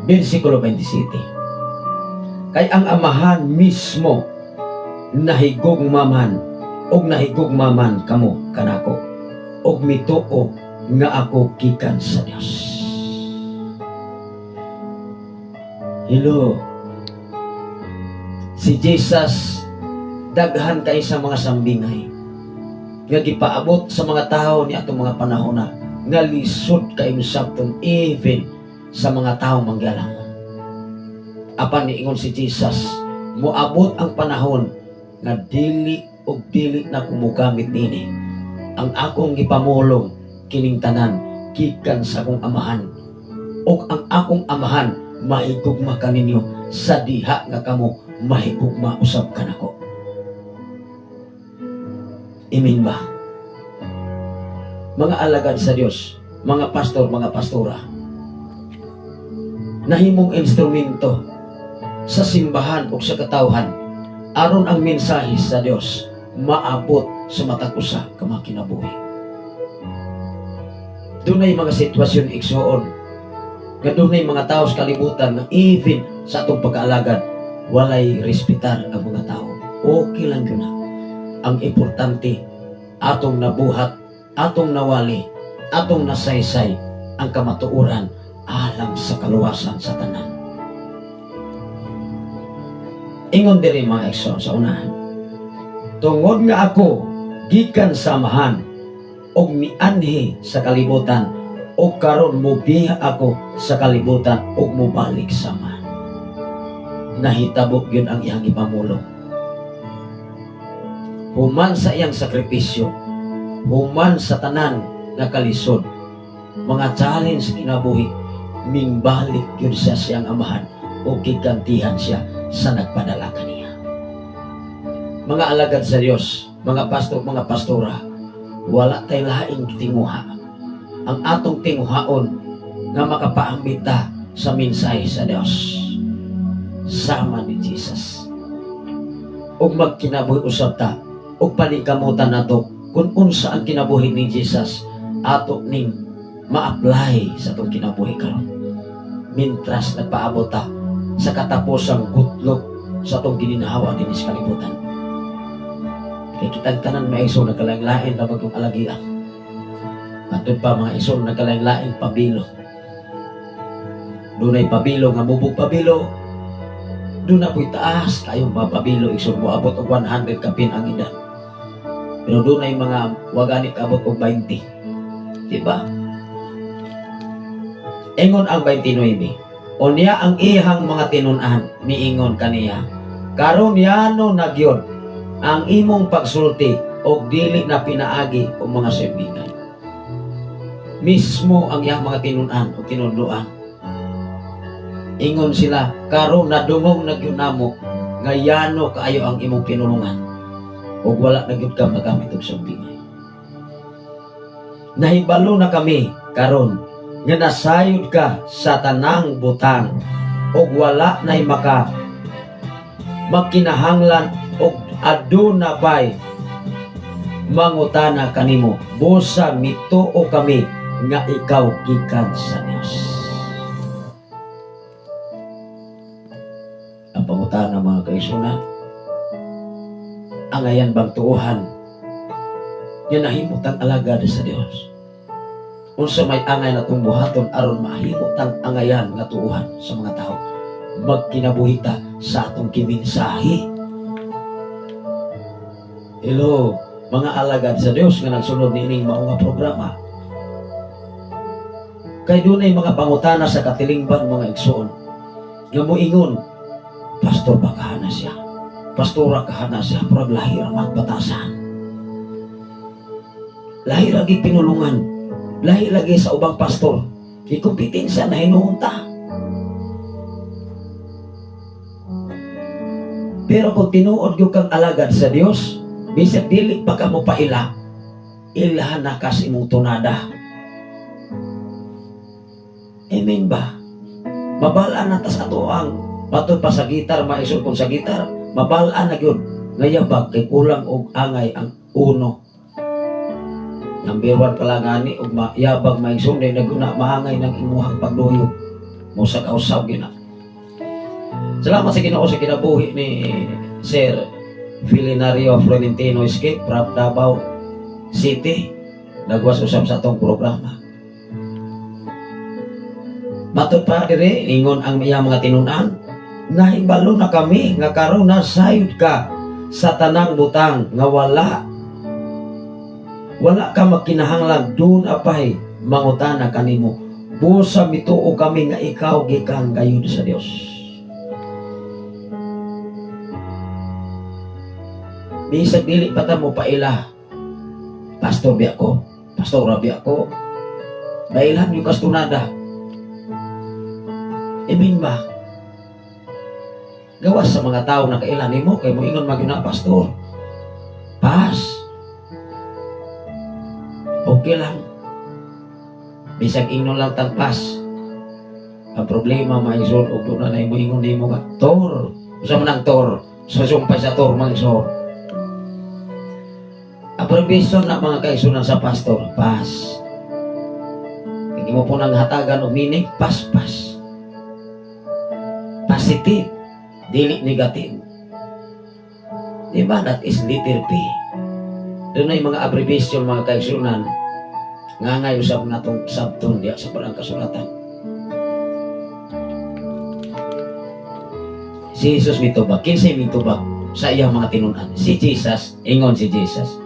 Versikulo 27. "Kay ang Amahan mismo nahigugma man og nahigugma man kamo kanako og mituo nga ako gikan sa Dios." Hello. Si Jesus, daghan kay sa mga sambingay nga gipaabot sa mga tao ni atong mga panahon na nga lisod kay sabton, even sa mga tao manggialamon. Apan niingon si Jesus, moabot ang panahon nga dili og dili na ko mogamit nini. Ang akong gipamulong kining tanan gikan sa akong Amahan. Ug ang akong Amahan mahigugma kaninyo sa diha nga kamo mahigugma usab kanako. Amen ba? Mga alagad sa Dios, mga pastor, mga pastora, nahimong instrumento sa simbahan o sa katawhan aron ang mensahe sa Dios maabot sa matag usa ka mga kinabuhi. Dunay mga sitwasyon, igsuon, nga dunay mga tao sa kalibutan nga even sa atong pag-aalagad, walay respetar ang mga tao. Okay lang yun na. Ang importante, atong nabuhat, atong nawali, atong nasaysay ang kamatuoran alang sa kaluwasan sa tanan. Ingon diri, mga igsoon, sa unahan, "Tungod nga ako gikan sa Amahan og mianhi sa kalibutan, og karon mobiya ako sa kalibutan ug mobalik sa Amahan." Nahitabo gyud ang iyang ipamulong. Human sa iyang sakripisyo, human sa tanan nga kalisod, mga challenge sa kinabuhi, mingbalik gyud siya siyang Amahan o gigantihan siya sa nagpadala kaniya. Mga alagad sa Dios, mga pastor, mga pastora, wala tay laing tinguha. Ang atong tinguhaon nga makapaambit ta sa mensahe sa Dios. Sama ni Jesus. Ug magkinabuhi usab ta ug paningkamutan nato kung unsa ang kinabuhi ni Jesus, ato ning ma-apply sa atong kinabuhi karon. Mintras nagpaabot ta sa katapusang gutlog sa atong gininhawa dinhi sa kalibutan. Kay kitang tanan, mga igsoon, nagkalain-lain na bagong alagian. Matod pa, mga igsoon, nagkalain-lain pabilo. Dunay pabilo nga mubog pabilo. Duna po'y taas kayong mga pabilo, igsoon, moabot og 100 kapin ang edad. Pero dunay mga wa gani kaabot og 20. Diba? Ingon ang 29. Unya ang iyang mga tinun-an miingon kaniya, "Karon yano na gyud ang imong pagsulti og dili na pinaagi og mga sambingay." Mismo ang iyang mga tinun-an o tinunduan. Ingon sila, "Karon nadungog na gyud namo nga yano kaayo ang imong pinulungan ug wala na gyud ka magamit og sambingay. Nahibalo na kami karon nga nasayod ka sa tanang butang ug wala nay maka magkinahanglan og aduna bay mangutana kanimo, busa mituo kami nga ikaw gikan sa Dios." Ang pangutana, mga kaigsuonan, angayan bang tuohan Nga nahimo tang alagad sa Dios. Unsa may angay natong buhaton aron mahimo tang angayan nga tuuhan sa mga tao? Magkinabuhi ta sa atong gimensahe. Hello, mga alagad sa Dios nga nagsunod niining mao nga programa. Kay dunay mga pangutana sa katilingban, mga igsoon, nga moingon, "Pastor ba kahana siya? Pastora kahana siya, murag lahi ra magbatasan. Lahi lagi pinulungan. Lahi lagi sa ubang pastor." Ikompetensya na hinuon ta. Pero kung tinuod gyud kang alagad sa Dios, bisag dili pa ka mo paila, ilhan na ka sa imong tunada. Amen ba? Mabal-an na tas ato ang matod pa sa gitar, maisod kung sa gitar, mabal-an na gyud nga yabag kay kulang og angay ang uno. Number 1 pa lang ani og mayabag, maigsoon, dahil naguna maangay ng imuhang pagduyog. Musa kausaw gina. Salamat sa Ginoo sa kinabuhi ni Sir Filinario Florentino Escape from Davao City. Nagwas usab sa atong programa. Matod pa dire, ingon ang iyang mga tinunan, "Nahibalo na kami nga karon nasayod ka sa tanang butang nga wala wala ka magkinahanglan doon apay mangutana kanimo. Busa mituo kami nga ikaw gikan gayud sa Dios." Bisag dili pa ta mo paila, "Pastor biya ko, pastora biya ko," dailhan yung kastunada. Amen ba? Gawas sa mga tao na kailan nimo kay moingon man gyud na, "Pastor, pas. Okay lang." Bisag ingnon lang tang pas. Ang problema, maigsoon, og doon na moingon nimo nga tor. Usa man ang tor? Sa sumpay sa tor, mga igsoon. Abbreviation na, mga kaigsunan, sa pastor, pas. Hindi mo po nang hatagan og meaning, pas, pas. Positive, dili negative. Di ba? That is letter P. Doon na yung mga abbreviation, mga kaigsunan, nga ngay usab nga itong sabton diya sa Balang Kasulatan. Si Jesus mitubag. Kinsay mitubag sa iyang mga tinunan? Si Jesus, ingon si Jesus.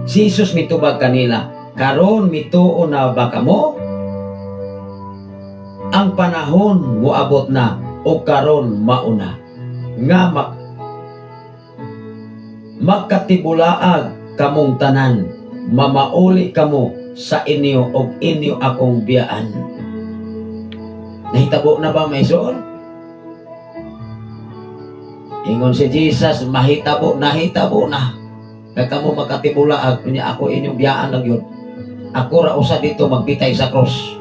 Si Jesus mitubag kanila, "Karon mituo na ba kamo? Ang panahon moabot na o karon mauna nga magkatibulaag kamong tanan, mamauli kamo sa inyo og inyo akong biyaan." Nahitabo na ba, may suon? Ingon si Jesus, mahitabo, nahitabo na. Kay kamo magkatibulaag, unya ako inyong biyaan lang yun. Ako ra usa dito magbitay sa cross.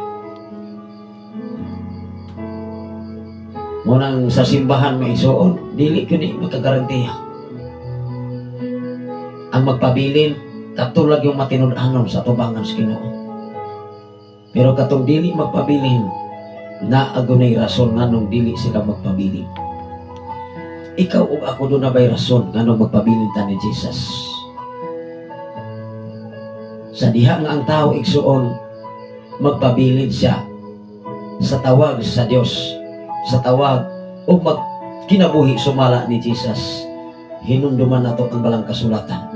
Munang sa simbahan, may isuon, dili gyud ni magkagarantiya. Ang magpabilin, katulad yung matinud-anon sa tubangan sa Ginoo. Pero katong dili magpabilin, naa gunay rason nganong dili sila magpabilin. Ikaw ug ako, doon na ba'y rason nganong magpabilin ta ni Jesus? Sa diha nga ang tao, igsuon, magpabilin siya sa tawag sa Dios, sa tawag o magkinabuhi sumala ni Jesus, hinumduman nato ang Balang Kasulatan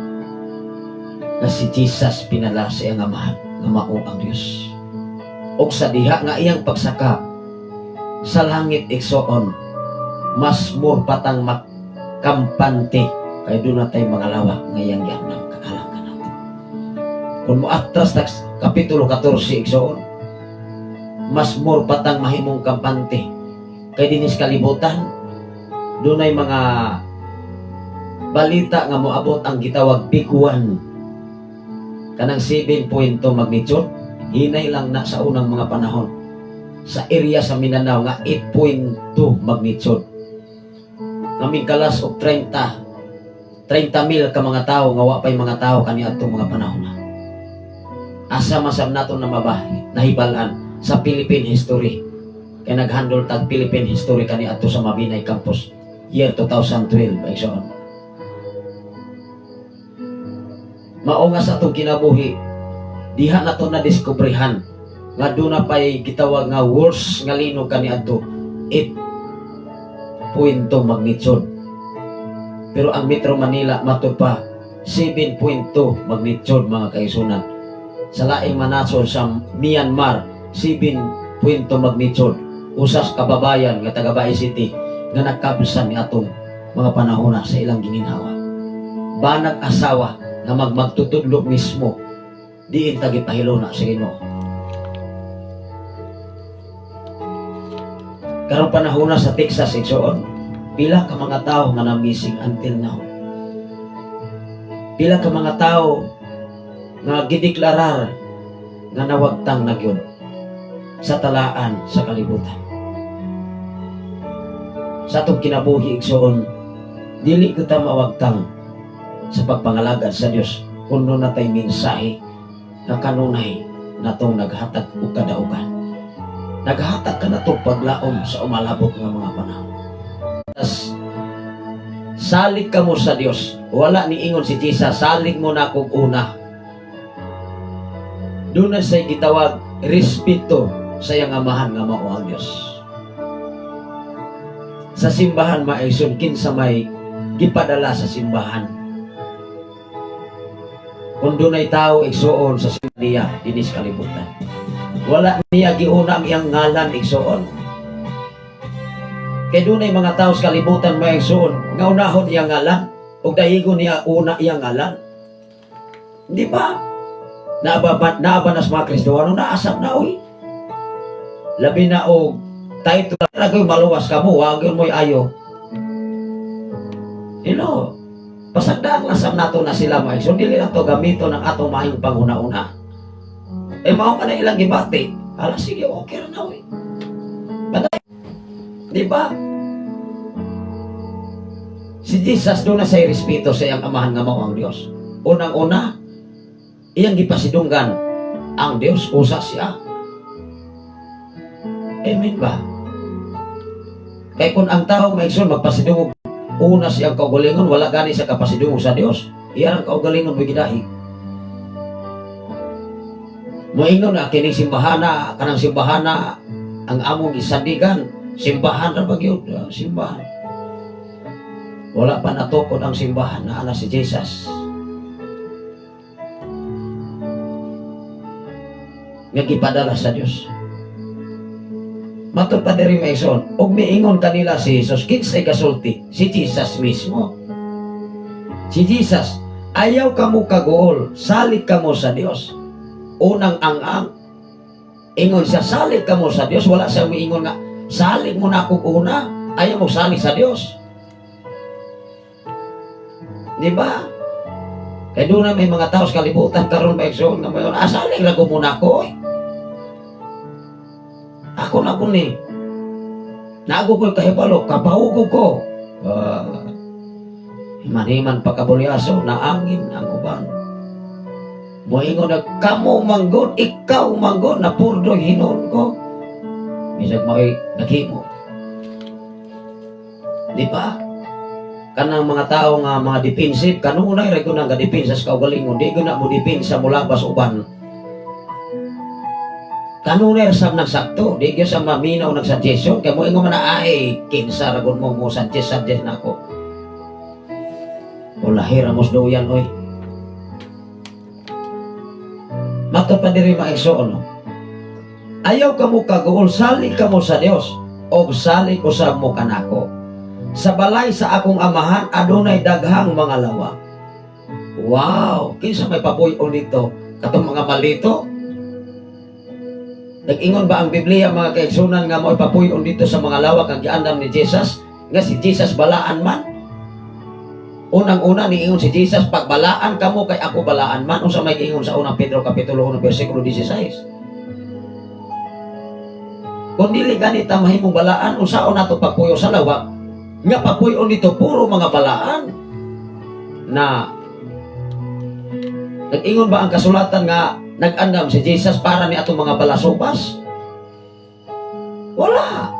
na si Jesus pinala sa iyang Amahan nga mao ang Dios. Og sa diha nga iyang pagsaka sa langit, igsoon, mas more patang makampante kay doon natay mga lawak nga iyang giandam kaalang kanato. Kung moatras ta Kapitulo 14, igsoon, mas more patang mahimong kampante kay dinis kalibutan dunay mga balita nga moabot ang gitawag big one, kanang 7.2 magnitude. Hinay lang na sa unang mga panahon sa area sa Mindanao nga 8.2 magnitude nga mingkalas og 30 30 mil ka mga tao nga wa pay mga tao kaniadtong mga panahon na. Asa masab nato na maba nahibal-an sa Philippine history kay naghandle tag Philippine history kaniadto sa Mabinay Campus year 2012 ay so. Mao nga sa atong kinabuhi, diha na to na diskubrihan nga duna pay gitawag nga worst nga linog kaniadto, 8.2 magnitude. Pero ang Metro Manila, matud pa 7.2 magnitude, mga kaigsuonan. Sa laing manasod sa Myanmar, 7.2 magnitude. Usas kababayan nga taga Bais City nga nakabsan ni atong mga panahona sa ilang gininhawa. Banag asawa nga magtutudlo mismo, diin ta gipahiluna sa Ginoo. Karong panahona sa Texas, igsoon, pila ka mga tao nga na-missing until now. Pila ka mga tao nga gideklarar nga nawagtang na gyud sa talaan sa kalibutan. Sa atong kinabuhi, igsoon, dili ko ta mawagtang sa pagpangalagad sa Dios kung duna tay mensahe nga kanunay natong naghatag og kadaugan. Naghatag ka nato paglaom sa umalabot nga mga panahon. Tas, salig kamo sa Dios. Wala ni ingon si Jesus, "Salig mo na akong una." Duna say gitawag respeto sa iyang amahan nga mao ang Dios. Sa simbahan, maigsoon, kinsa may gipadala sa simbahan? Kung dunay tao, igsuon, sa simbahan niya dinis kalibutan. Wala niya giuna ang iyang ngalan, igsuon. Kay dunay mga tao sa kalibutan, mga igsuon, nga unahon iyang ngalan ug dahigon niya una iyang ngalan. Di ba? Naaba na sa mga Kristohano, naasam na oy. Labi na og title ra ko'y maluwas ka mo, wag yun mo'y ayo. Pasagdaan lang sa nato na sila, mga igsoon, dili lang to gamito ng atong maayong panghuna-una. Eh mao ka na ilang gibati. Hala, sige, okay ra na oy. Patay. Di ba? Si Jesus duna say respeto sa iyang amahan nga mao ang Dios. Unang-una, iyang gipasidunggan ang Dios, usa siya. Amen ba? Kay kung ang tao, mga igsoon, magpasidungog una siyang kaugalingon, wala gani sa kapasidungog sa Dios. Iyan ang kaugalingon mo gidahi. Moingon na kining simbahana, kanang simbahana ang among gisandigan, simbahan ra ba gyud, ah, simbahan. Wala pa natukod ang simbahan na ana si Jesus. Nga gipadala sa Dios. Matod pa diri, mga igsoon, ug miingon kanila si Jesus, kinsay kasulti? Si Jesus mismo. Si Jesus, "Ayaw kamo kaguol, salig kamo sa Dios." Unang ang-ang. Ingon siya, "Salig kamo sa Dios." Wala siya miingon nga, "Salig mo na akong una, ayaw mo salig sa Dios." Di ba? Kaya duna may mga tao sa kalibutan karon, mga igsoon, nga mayon, "Ah, salig ra ko muna ako eh. Ako na ko ni. Naago ko'y kahibalo, kabawgo ko." Himan-himan pa kabulyaso, naangin ang uban. Moingon na, "Kamo manggod, ikaw manggod, napurdoy hinuon ko." Bisag mao'y naghimo. Di ba? Kanang mga tao nga mga defensive, kanunay ra gyud nga depensa sa kaugalingon, di gyud na mo depensa mulabas uban. Kanunay ra sab nagsakto, di gyud sa maminaw nagsuggestion, kay mo ingon man na, "Ay, kinsa ra gud mo mo suggest suggest nako." O lahir amos duyan oy. Matod pa diri, mga igsoon, no? "Ayaw kamo kaguol, salig kamo sa Dios, og salig usab mo kanako. Sa balay sa akong amahan adunay daghang mga lawa." Wow, kinsa may papuy-on dito? Katong mga malito? Nag-ingon ba ang Biblia, mga kaigsunan, nga mo'y papuy-on dito sa mga lawak ang giandam ni Jesus? Nga si Jesus balaan man? Unang-una niingon si Jesus, "Pagbalaan kamo kay ako balaan man." Unsa may giingon sa Unang Pedro kapitulo 1 bersikulo 16? Kung dili gani ta mahimong balaan, unsaon nato pagpuyo sa lawak? Nga papuyo dito puro mga balaan. Na nag-ingon ba ang kasulatan nga nag-andam si Jesus para ni atong mga balasubas? Wala.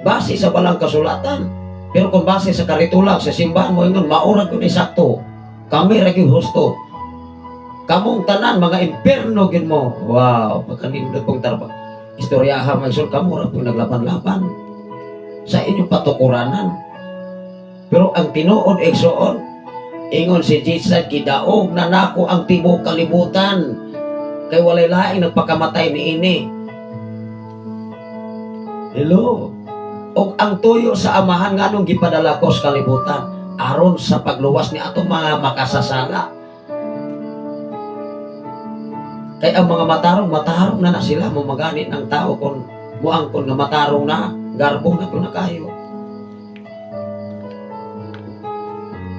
Base sa balang kasulatan. Pero kung base sa karitulag sa simbahan mo ingon, maurag yun sakto. Kami ra gyud husto. Kamong tanan mga impierno gyud mo. Wow, pagkanindot pong tarba. Istoryaha, mga igsoon, kamo ra pong naglaban-laban sa inyong patukuranan. Pero ang tinuod, igsoon, ingon si Jesus, "Gidaog na nako ang tibuok kalibutan kay walay laing nagpakamatay niini." Hello. Og ang tuyo sa Amahan nganong gipadala ko sa kalibutan, aron sa pagluwas ni atong mga makasasala. Kay ang mga matarong, matarong na na sila mo maganit ng tao kung muangkon nga matarong na, garbong na to na kayo.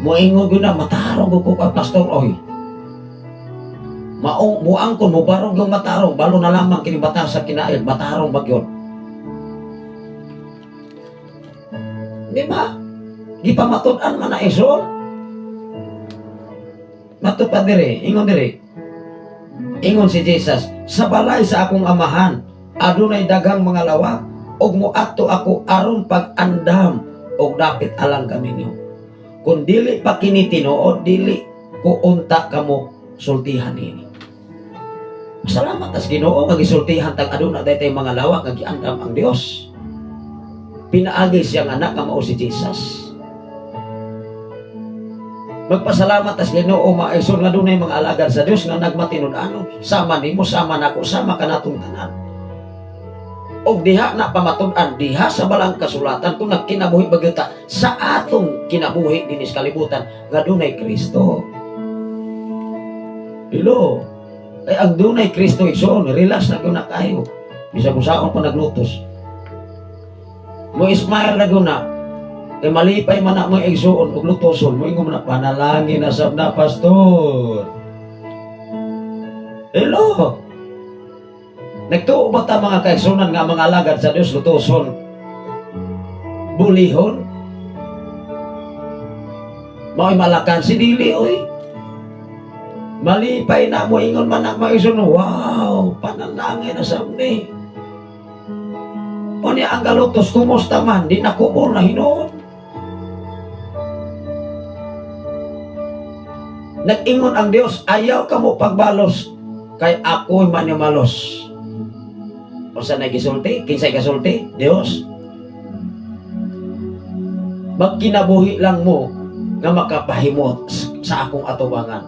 Moingon gyud na matarong ko ka, pastor oy. Maong muangkon mo barong yung matarong, balo na lamang kini bata sa kinail, matarong ba gyud? Di ba? Gipamatud-an man na isol. Matud pa dire, ingon dire. Ingon si Jesus, "Sa balay sa akong Amahan, adunay daghang mga lawak, ug moadto ako aron pag-andam og dapit alang kaninyo. Kung dili pa kini tinuod, dili ko unta kamo sultihan nini." Salamat tas Ginoo nga gisultihan tag aduna daytay mga lawak nga giandam ang Dios. Pinaagi siyang anak nga mao si Jesus. Magpasalamat tas Ginoo, maison, nga dunay mga alagad sa Dios nga nagmatinud-anon sama nimo, sama nako, sama kanatong tanan. Og diha na pamatud-an diha sa balang kasulatan kung nagkinabuhi ba gyud ta sa atong kinabuhi dinhi sa kalibutan nga dunay Kristo. Hello. Ay, ang dunay Kristo, igsoon, relax na gyud na kayo. Bisag kung saon pa naglutos. Mo smile na gyud na. Kay malipay man na mo, igsoon, og lutoson, mo ingon man na, "Panalangin na sab na, pastor." Hello. Nagtuo ba ta, mga kaigsunan, nga mga alagad sa Dios lutoson? Bulihon? Mao'y malakan si dili oy. Malipay na mo ingon man na mga igsoon, "Wow, panalangin na sab ni." Unya ang galutos, kumusta man, di na kubol na hinuon. Nag-ingon ang Dios, "Ayaw ka mo pagbalos, kay ako'y manimalos." O sa nagisulti? Kinsay kasulti? Dios. Magkinabuhi lang mo nga makapahimot sa akong atubangan.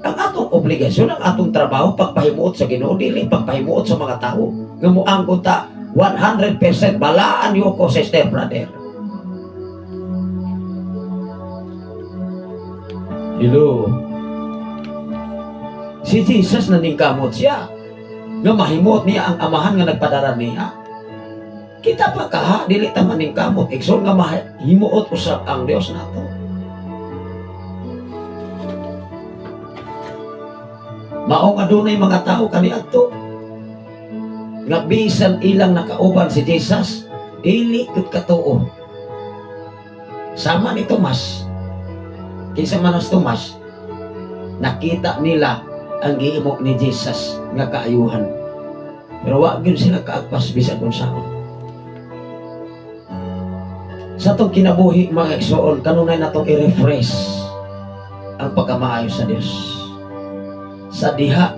Ang atong obligasyon, ang atong trabaho, pagpahimuot sa Ginoo, dili pagpahimuot sa mga tao. Nga moangkon ta 100% balaan yo ko, sister, brother. Hello. Si Jesus naningkamot siya nga mahimuot niya ang Amahan nga nagpadara niya. Kita pa kaha, dili ta maningkamot, igsoon, nga mahimuot usab ang Dios nato. Mao nga dunay mga tao kaniadto nga bisan ilang nakauban si Jesus, dili gud katuo. Sama ni Tomas. Kinsa man ang Tomas, nakita nila ang gihimo ni Jesus nga kaayuhan. Pero wa gyud sila kaagpas bisan kung saon. Sa atong kinabuhi, mga igsoon, kanunay natong i-refresh ang pagkamaayo sa Dios. Sa diha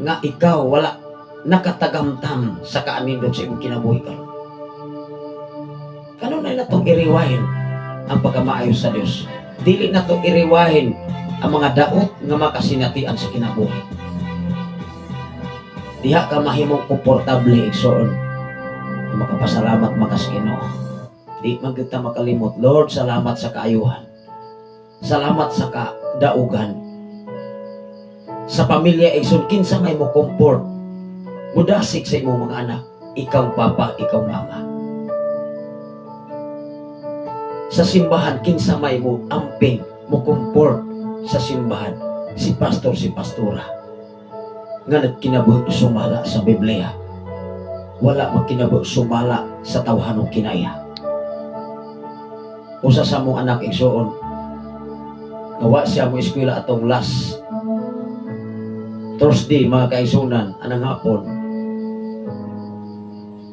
nga ikaw wala nakatagamtam sa kaanindot sa imong kinabuhi karon. Kanunay natong i-rewind ang pagkamaayo sa Dios. Dili nato i-rewind ang mga daot nga makasinatian sa kinabuhi. Diha ka mahimong komportable, igsoon. Nga makapasalamat makas Ginoo. Di man gyud ta makalimot. Lord, salamat sa kaayuhan. Salamat sa kadaugan. Sa pamilya, igsoon, kinsa may mo comfort, mudasik sa imong mga anak? Ikaw papa, ikaw mama. Sa simbahan, kinsa may mo amping, mo comfort sa simbahan? Si pastor, si pastora. Nga nagkinabuhi sumala sa Biblia. Wala magkinabuhi sumala sa tawhanong kinaya. Usa sa mong anak, igsoon, gawa siya mo eskwela atong last Thursday, mga kaigsunan, anang hapon.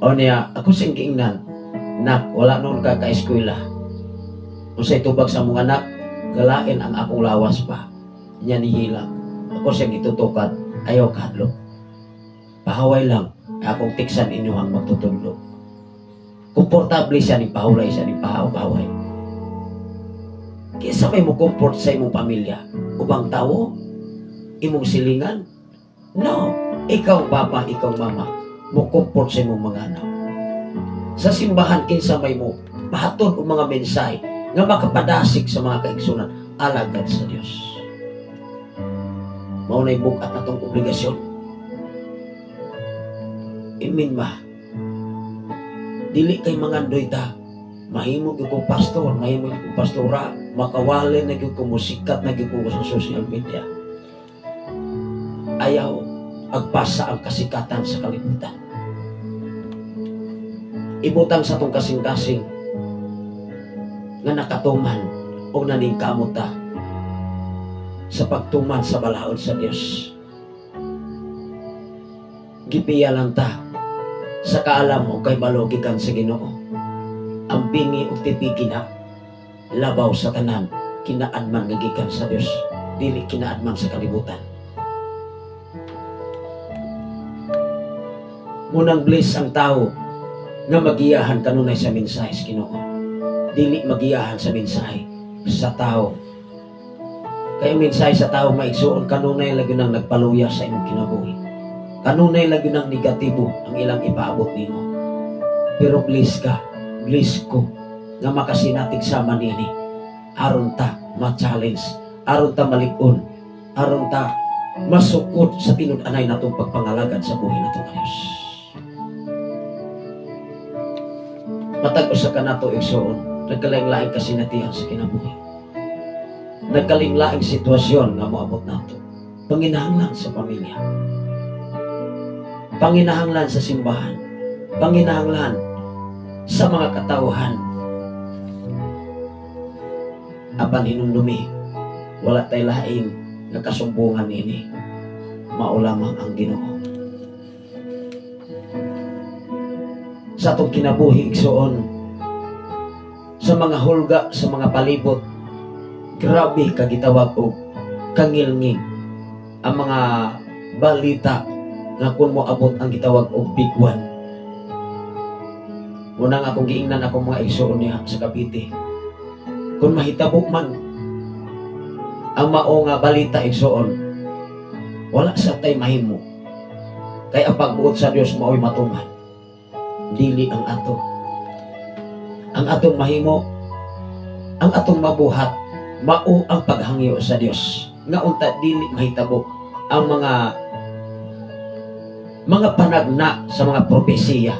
O niya, ako siyang giingnan, "Nak, wala noon ka ka-eskwela." Unsay tubag sa mong anak? "Galain ang akong lawas pa." Niya nihilak. Ako siyang gitutukan, ayaw kahadlok. Pahaway lang, akong tiksan inyohang magtutudlo. Komportable siya ning pahulay siya ning pahaway. Kinsa may mo comfort sa imong pamilya? Ubang tawo? Imong silingan? No. Ikaw papa, ikaw mama, mo comfort sa imong mga anak. Sa simbahan, kinsa may mo pahatod og mga mensahe nga makapadasig sa mga kaigsunan, alagad sa Dios. Mao na'y bug-at natong obligasyon. Imin ba? Dili kay mangandoy ta. Mahimo gyud kong pastor, mahimo gyud kong pastora, makawali na gyud ko, musikat na gyud ko sa social media. Ayaw agpasa ang kasikatan sa kalibutan. Ibutang sa atong kasing-kasing nga nakatuman o naningkamot ta sa pagtuman sa balaod sa Dios. Gipiya lang ta sa kaalam o kay balo gikan sa Ginoo. Ang bingi ug tipigi na labaw sa tanan, kinaadman nga gikan sa Dios, dili kinaadman sa kalibutan. Munang bless ang tao nga magiyahan kanunay sa mensahe sa Ginoo. Dili magiyahan sa mensahe sa tao. Kay ang mensahe sa tao, maigsuon, kanunay lagi nang nagpaluya sa imong kinabuhi. Kanunay lagi nang negatibo ang ilang ipaabot nimo. Pero bless ka, bless ko nga makasinatig sama niini. Aron ta ma-challenge, aron ta malig-on, aron ta masukod sa tinud-anay natong pagpangalagad sa buhi natong Dios. Matag usa ka nato, igsoon, nagkalaing-laing kasinatian sa kinabuhi. Nagkalaing-laing sitwasyon nga moabot nato. Panginahanglan sa pamilya. Panginahanglan sa simbahan. Panginahanglan sa mga katawhan. Apan hinumdumi, wala tay laing nga kasumbungan ini. Mao lamang ang Ginoo. Sa atong kinabuhi, igsoon, sa mga hulga, sa mga palibot, grabe kagitawag og kangilngig ang mga balita nga kung moabot ang gitawag og big one. Unang akong giingnan akong mga igsoon niya sa Cavite. Kung mahitabo man ang mao nga balita, igsoon, wala sa tay mahimo. Kay ang pagbuot sa Dios mao'y matuman. Dili ang ato. Ang atong mahimo, ang atong mabuhat, mao ang paghangyo sa Dios. Nga unta dili mahitabo ang mga panagna sa mga propesiya.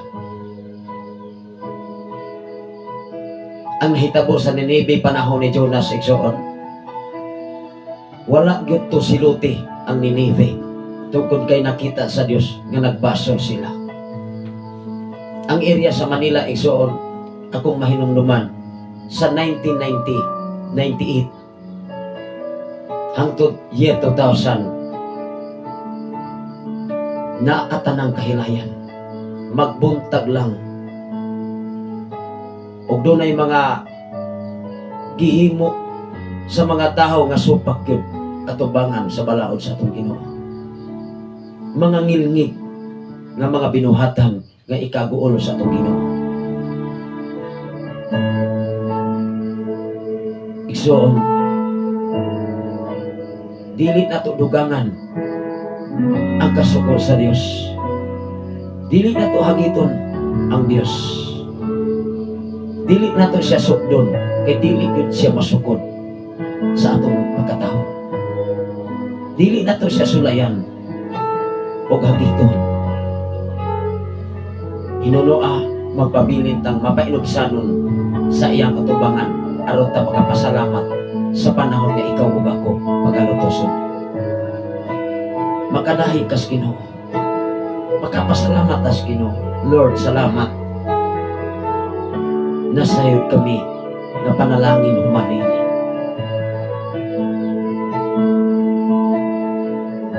Ang nahitabo sa Nineveh panahon ni Jonas, igsoon, wala gyud to siluti ang Nineveh tungkol kay nakita sa Dios nga nagbasol sila. Ang area sa Manila, igsoon, akong mahinumduman sa 1990, 98 hangtod year 2000, naatanang kahilayan, magbuntag lang og dunay mga gihimo sa mga tawo nga supak gyud atubangan sa balaod sa atong Ginoo, mga ngilngig nga mga binuhatan nga ikaguol sa atong Ginoo. Igsoon, dili nato dugangan ang kasukol sa Dios. Dili nato hagiton ang Dios. Dili nato siya sukdon kay dili gyud siya masukod sa atong pagkatao. Dili nato siya sulayan og hagiton. Hinunoa magpabilin tang mapainugsanon sa iyang atubangan aron ta makapasalamat sa panahon nga ikaw ug ako pagalutoson. Makadahi kas Ginoo. Makapasalamat tas Ginoo. Lord, salamat. Nasayod kami nga panalangin human ini.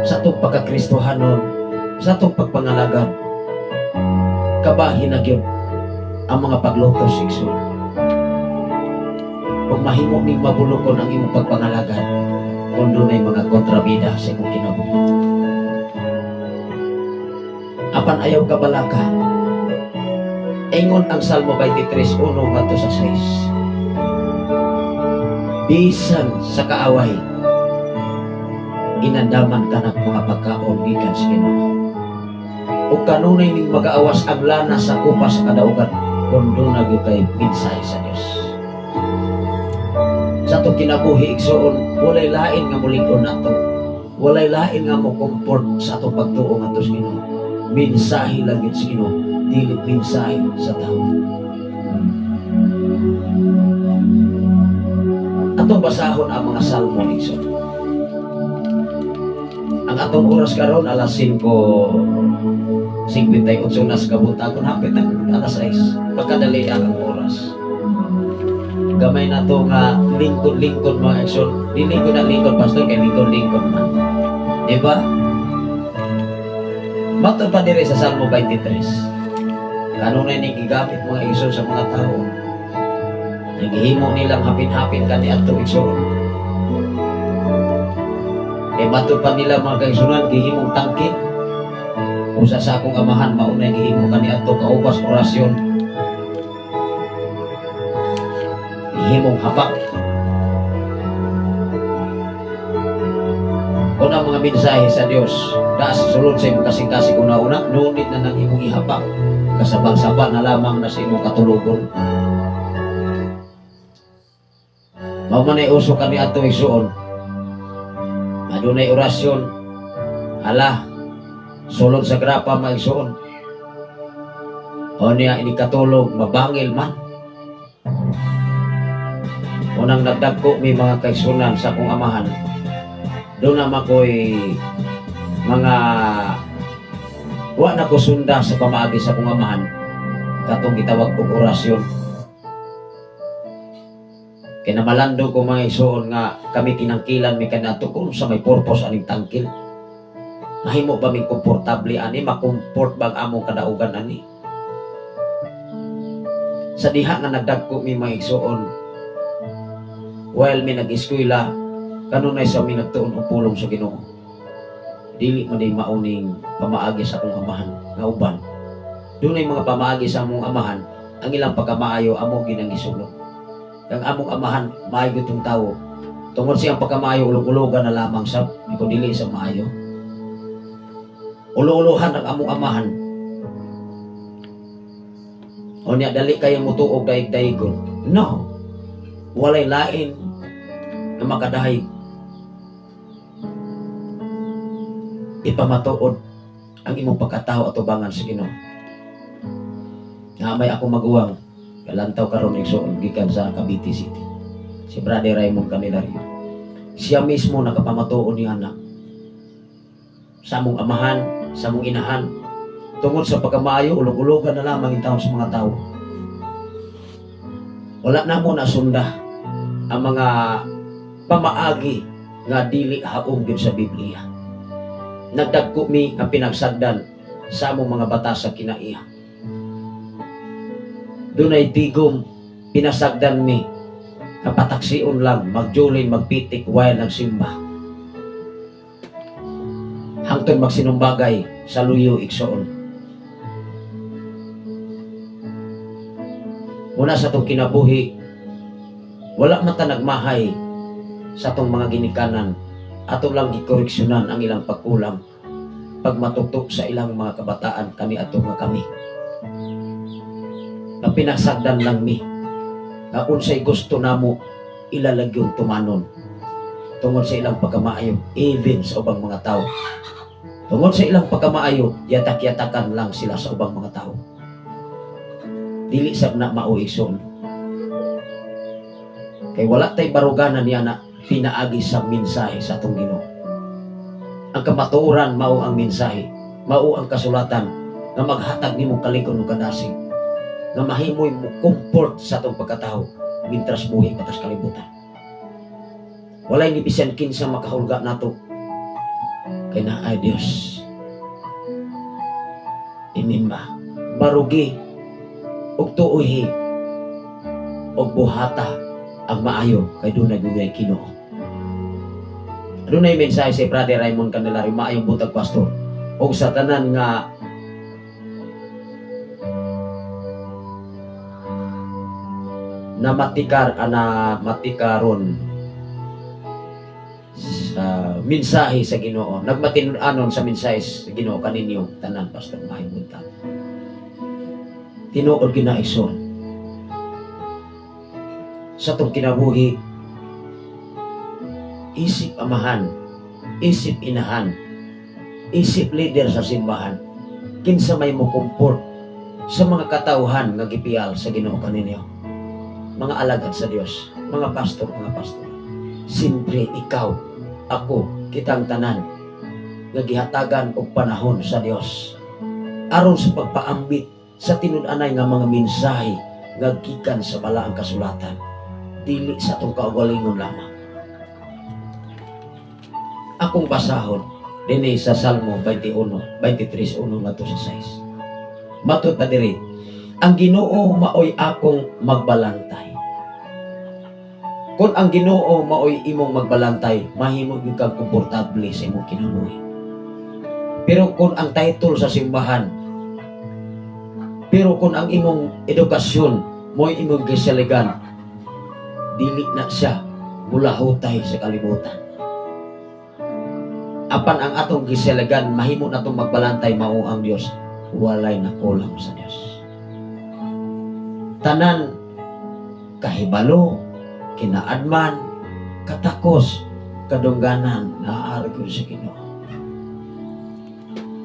Sa atong pagkakristohanon, sa atong pagpangalagan, kabahin na gyud ang mga paglutos, igsoon. Ug mahimo ning mabulokon ang imong pagpangalagan. Kung dunay mga kontrabida sa imong kinabuhi. Apan ayaw ka balaka. Ingon ang Salmo 23:1 ngadto sa 6. Bisan sa kaaway, inandaman ka ng mga pagkaon gikan sa Ginoo. Ug kanunay ning magaawas ang lana sa kupa sa kadaugan kung duna gyud kay mensahe sa Dios. Sa atong kinabuhi, igsuon, walay lain nga mulig-on nato. Walay lain nga mo comfort sa atong pagtuo ngadto sa Ginoo. Mensahe lang gyud sa Ginoo, dili mensahe sa tao. Atong basahon ang mga salmo, igsoon. Ang atong oras karon, alas 5:58 na sa kabuntagon, hapit ang alas 6. Pagkadali ang oras. Gamay na to nga lingkod-lingkod, mga igsoon. Di lingkod na lingkod, pastor, kay lingkod-lingkod man. Di ba? Matod pa diri sa Salmo 23. Kanunay ni gigamit, mga igsoon, sa mga tao. Naghihimo nilang hapin-hapin kani adto, igsoon. Eh matod pa nila, mga kaigsunan, gihimong tangke. Usa sa akong amahan maunay gihimo kani adto kaupas orasyon. Gihimong habak. Una mga mensahe sa Dios, daa sa sulod sa imong kasing-kasing una-una, ngunit na nang imong ihabak, kasabang-saba na lamang na sa imong katulogon. Mao man ay uso kami adto, igsuon. Adunay orasyon. Hala, sulod sa grapa, mga igsuon. O niya ini katulog, mabangil man. Unang nagdagko mi, mga kaigsunan, sa akong amahan. Doon naman ko'y mga wa na ko sunda sa pamaagi sa akong amahan katong gitawag og orasyon. Kay namalando ko, mga igsoon, nga kami tinangkilan mi kanato kung sa may purpose aning tangkil. Mahimo ba ming komportable ani, makomfort ba ang among kadaugan ani? Sa diha nga nagdagko mi, mga igsoon, while mi nag-eskwela, kanunay sa mi nagtuon og pulong sa Ginoo. Dili man day mauning pamaagi sa akong amahan nga uban. Dunay mga pamaagi sa among amahan, ang ilang pagkamaayo amo ginang gisulod. Ang among amahan maayo gyud tawo. Tungod siyang pagkamaayo, ulog-ulogan na lamang sa iko dili sa maayo. Ulo-ulohan ang among amahan. O niya dali kayo mutuog daig-daigon. No. Walay lain na makadahig. Ipamatuod ang imong pagkatao atubangan sa Ginoo. Nga may ako maguwang kalantaw karon, igsoon, gikan sa Cavite City. Si Brother Raymond Candelario. Siya mismo nakapamatuon ni anak sa among amahan, sa among inahan. Tungod sa pagkamaayo, ulog-ulogan na lamang yung taon sa mga tao. Wala na mo nasunda ang mga pamaagi nga dili haom gyud sa Biblia. Nagdagko mi nga pinagsagdan sa among mga bata sa kinaiya. Dunay tigom pinasagdan mi nga pataksion lang, magjulin, magpitik while nagsimba. Hangtod magsinumbagay sa luyo, igsoon. Una sa atong kinabuhi, wala man ta nagmahay sa atong mga ginikanan. Ato lang gikoreksyonan ang ilang pagkulang pag matutok sa ilang mga kabataan kami ato nga kami. Nga pinasagdan lang mi nga unsay gusto namo ilalagyon tumanon tungod sa ilang pagkamaayo, even sa ubang mga tao. Tungod sa ilang pagkamaayo, yatak-yatakan lang sila sa ubang mga tao. Dili sab na mao, igsoon. Kay wala tay baruganan niya na pinaagi sa mensahe sa atong Ginoo. Ang kamatuoran mao ang mensahe, mao ang kasulatan nga maghatag nimo kalig-on ug kadasig, nga mahimoy mo comfort sa atong pagkatao mintras buhi pa tas kalibutan. Walay ni bisan kinsa makahulga nato kay naay Dios. Amen ba? Barugi ug tuohi ug buhata ang maayo kay dunay gugay Ginoo. Adunay mensahe si Brother Raymond Candelario, maayong buntag, pastor. Og sa tanan nga namatikar ana matikaron sa mensahe sa Ginoo. Nagmatinud-anon sa mensahe sa Ginoo kaninyo tanan, pastor, maayong buntag. Tinuod gyud na, igsoon. Sa atong kinabuhi, isip amahan, isip inahan, isip leader sa simbahan, kinsa may mo comfort sa mga katawhan nga gipiyal sa Ginoo kaninyo. Mga alagad sa Dios, mga pastor, mga pastor. Siyempre ikaw, ako, kitang tanan nga gihatagan og panahon sa Dios aron sa pagpaambit sa tinud-anay nga mga mensahe nga gikan sa balaang kasulatan, dili sa atong kaugalingon lamang. Akong basahon dinhi sa Salmo 21, 23, 1 ngadto sa 6. Matud pa diri, "Ang Ginoo maoy akong magbalantay." Kung ang Ginoo maoy imong magbalantay, mahimo gyud kang komportable sa imong kinabuhi. Pero kung ang title sa simbahan, pero kung ang imong edukasyon mo'y imong gisaligan, dili na siya mulahutay sa kalibutan. Apan ang atong gisaligan, mahimo natong magbalantay mao ang Dios, walay nakulang sa Dios. Tanan kahibalo, kinaadman, katakos, kadungganan naa ra gyud sa Ginoo.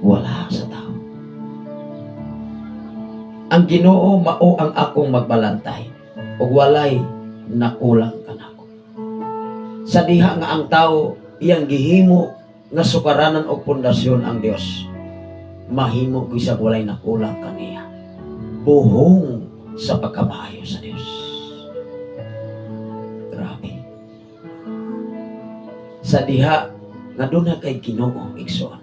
Wala sa tao. "Ang Ginoo mao ang akong magbalantay ug walay nakulang kanako." Sa diha nga ang tao iyang gihimo nga sukaranan og pundasyon ang Dios, mahimo gyud siya walay nakulang kaniya. Buhong sa pagkamaayo sa Dios. Grabe. Sa diha nga duna kay Ginoo, igsoon,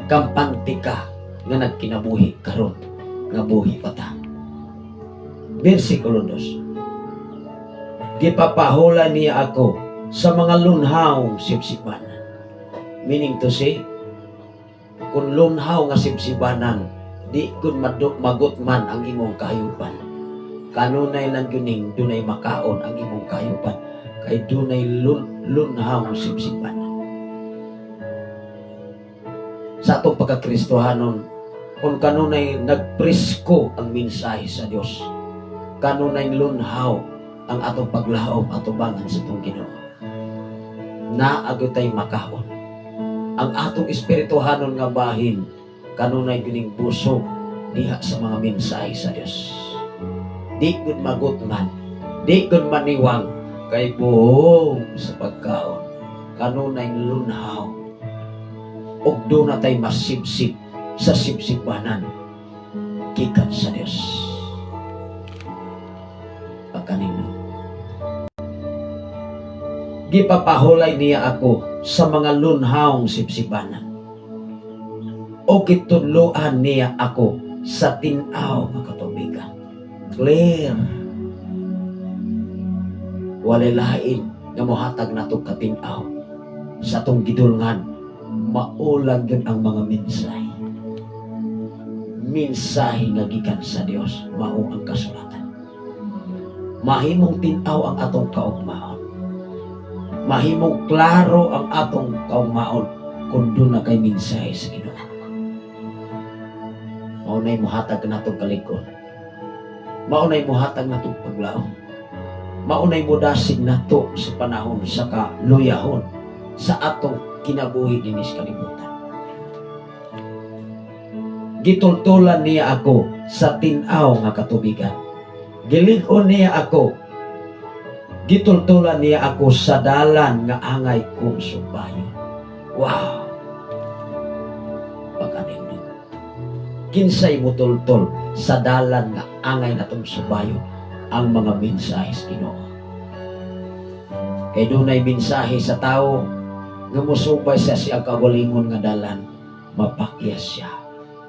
kampante ka nga nagkinabuhi karon nga buhi pa ta. Versikulo 2. "Gipapahula niya ako sa mga lunhaw sibsibanan." Meaning to say, kung lunhaw nga sibsibanan, di kun magutman ang imong kahayupan. Kanunay lang yuning dunay makaon ang imong kahayupan kay dunay lunhaw sibsibanan. Sa atong pagkakristohanon, kung kanunay nagpresko ang mensahe sa Dios, kanunay lunhaw ang atong paglaom atubangan sa atong Ginoo. Naa gyud tay makaon. Ang atong espirituhanon nga bahin kanunay gining busog diha sa mga mensahe sa Dios. Di gud magutman, di gud maniwang kay buhong sa pagkaon. Kanunay lunhaw ug duna tay masibsib sa sibsibanan gikan sa Dios. Pagkanino. "Gipapahulay niya ako sa mga lunhawng sibsibanan. O gitudloan niya ako sa tin-aw nga katubigan." Clear. Walay lain nga mohatag nato katin-aw sa atong gidulngan, mao lang gyud ang mga mensahe. Mensahe nga gikan sa Dios, mao ang kasulatan. Mahimong tin-aw ang atong kaugmaon. Mahimong klaro ang atong kaugmaon kung duna kay mensahe sa Ginoo. Mao na'y muhatag natong kalig-on. Mao na'y muhatag natong paglaom. Mao na'y mudasig nato sa panahon sa kaluyahon sa atong kinabuhi dinhi sa kalibutan. "Gitultulan niya ako sa tin-aw nga katubigan. Gilig-on niya ako. Gitultulan niya ako sa dalan nga angay kong subayon." Wow! Pagkanindot. Kinsay mutultol sa dalan nga angay natong subayon? Ang mga mensahe sa Ginoo. Kay dunay mensahe sa tao nga musubay siya sa kaugalingon nga dalan, mapakyas siya.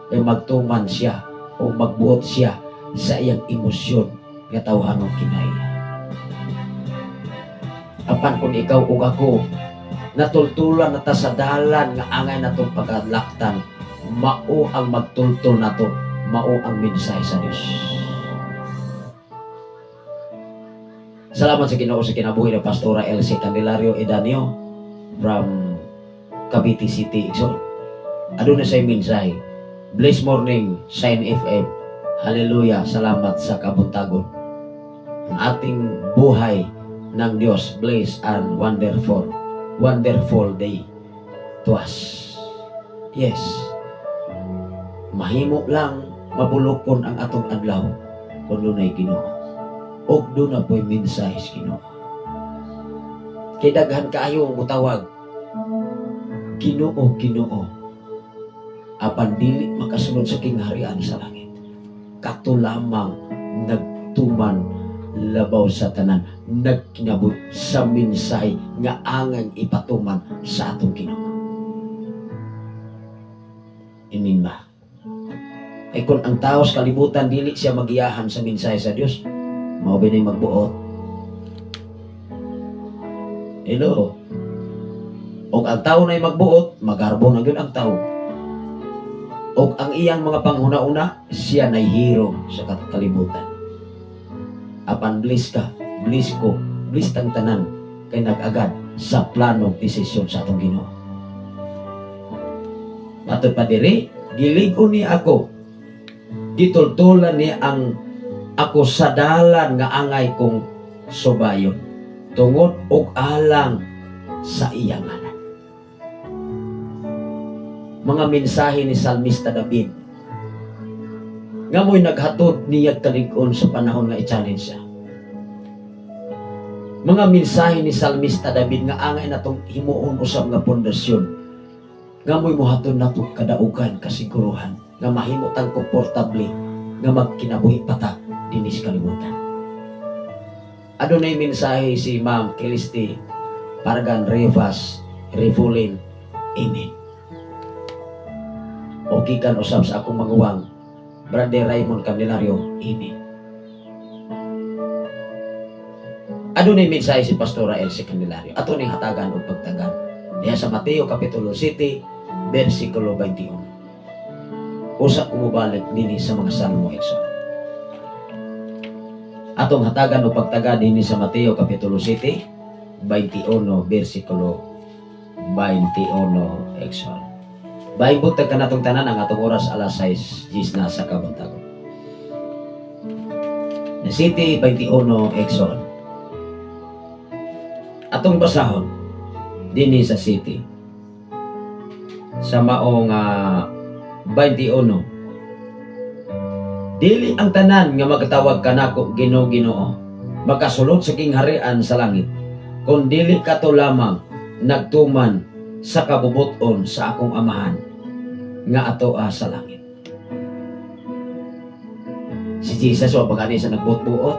Kay magtuman siya o magbuot siya sa iyang emosyon nga tawhanong kinaiya. Apan kung ikaw ug ako Natultulan na ta sa dalan nga angay natong pagkalaktan. Mao ang magtultol nato, mao ang mensahe sa Dios. Salamat sa Ginoo sa kinabuhi ni Pastora Elsie Candelario Edanio from Cavite City. So, aduna say mensahe. Bless morning, Shine FM. Hallelujah. Salamat sa kabuntagon. Ang ating buhay ng Diyos, bless and wonderful, wonderful day to us. Yes. Mahimo lang mabulokon ang atong adlaw kung dunay Ginoo. Og duna po'y mensahe sa Ginoo. Kay daghan kaayo ang mutawag, "Ginoo, Ginoo," apan dili makasulod sa kingharian sa langit. Kato lamang nagtuman labaw sa tanan, nagkinabuhi sa mensahe nga angay ipatuman sa atong Ginoo. Amen ba? Ay kung ang tao sa kalibutan dili siya magiyahan sa mensahe sa Dios, mao ba magbuot? Hello? Og ang tao na'y magbuot, magarbo na gyud ang tao. Og ang iyang mga panghuna-una, siya na'y hero sa kalibutan. Apan bless ka, bless ko, bless tang tanan kay nag-agad sa plano desisyon sa atong Ginoo. Matod pa diri, gilig-on ni ako. Gitultulan ni ang ako sa dalan nga angay kong subayon tungod og alang sa iyang ngalan. Mga mensahe ni Salmista David nga mo'y naghatod niya kalig-on sa panahon nga i-challenge siya. Mga mensahe ni Salmista David nga angay natong himuon usab nga pundasyon nga mo'y mohatod nato kadaugan, kasiguruhan nga mahimo tang komportable nga magkinabuhi pa ta dinhi sa kalibutan. Adunay mensahe si Ma'am Kilisti Pargan Rivas Rivulin. Amen. O gikan usab sa akong maguwang, Brother Raymond Candelario. Amen. Adunay mensahe si Pastora Elsie Candelario. Ato ning hatagan og pagtagan. Diha sa Mateo Kapitulo 7, versikulo 21. Usa ko mobalik dinhi sa mga Salmo, igsoon. Atong hatagan og pagtaga dinhi sa Mateo Kapitulo 7, 21, versikulo 21, igsoon. Maayong buntag kanatong tanan. Ang atong oras, alas 6 na sa kabuntagon. Na 7:21, igsoon. Atong basahon dinhi sa 7 sa maong 21. Dili ang tanan nga magatawag kanako, "Ginoo, Ginoo," makasulod sa kingharian sa langit, kun dili kato lamang nagtuman sa kabubuton sa akong Amahan nga atoa sa langit. Si Jesus, wa magani sa nagbuot-buot.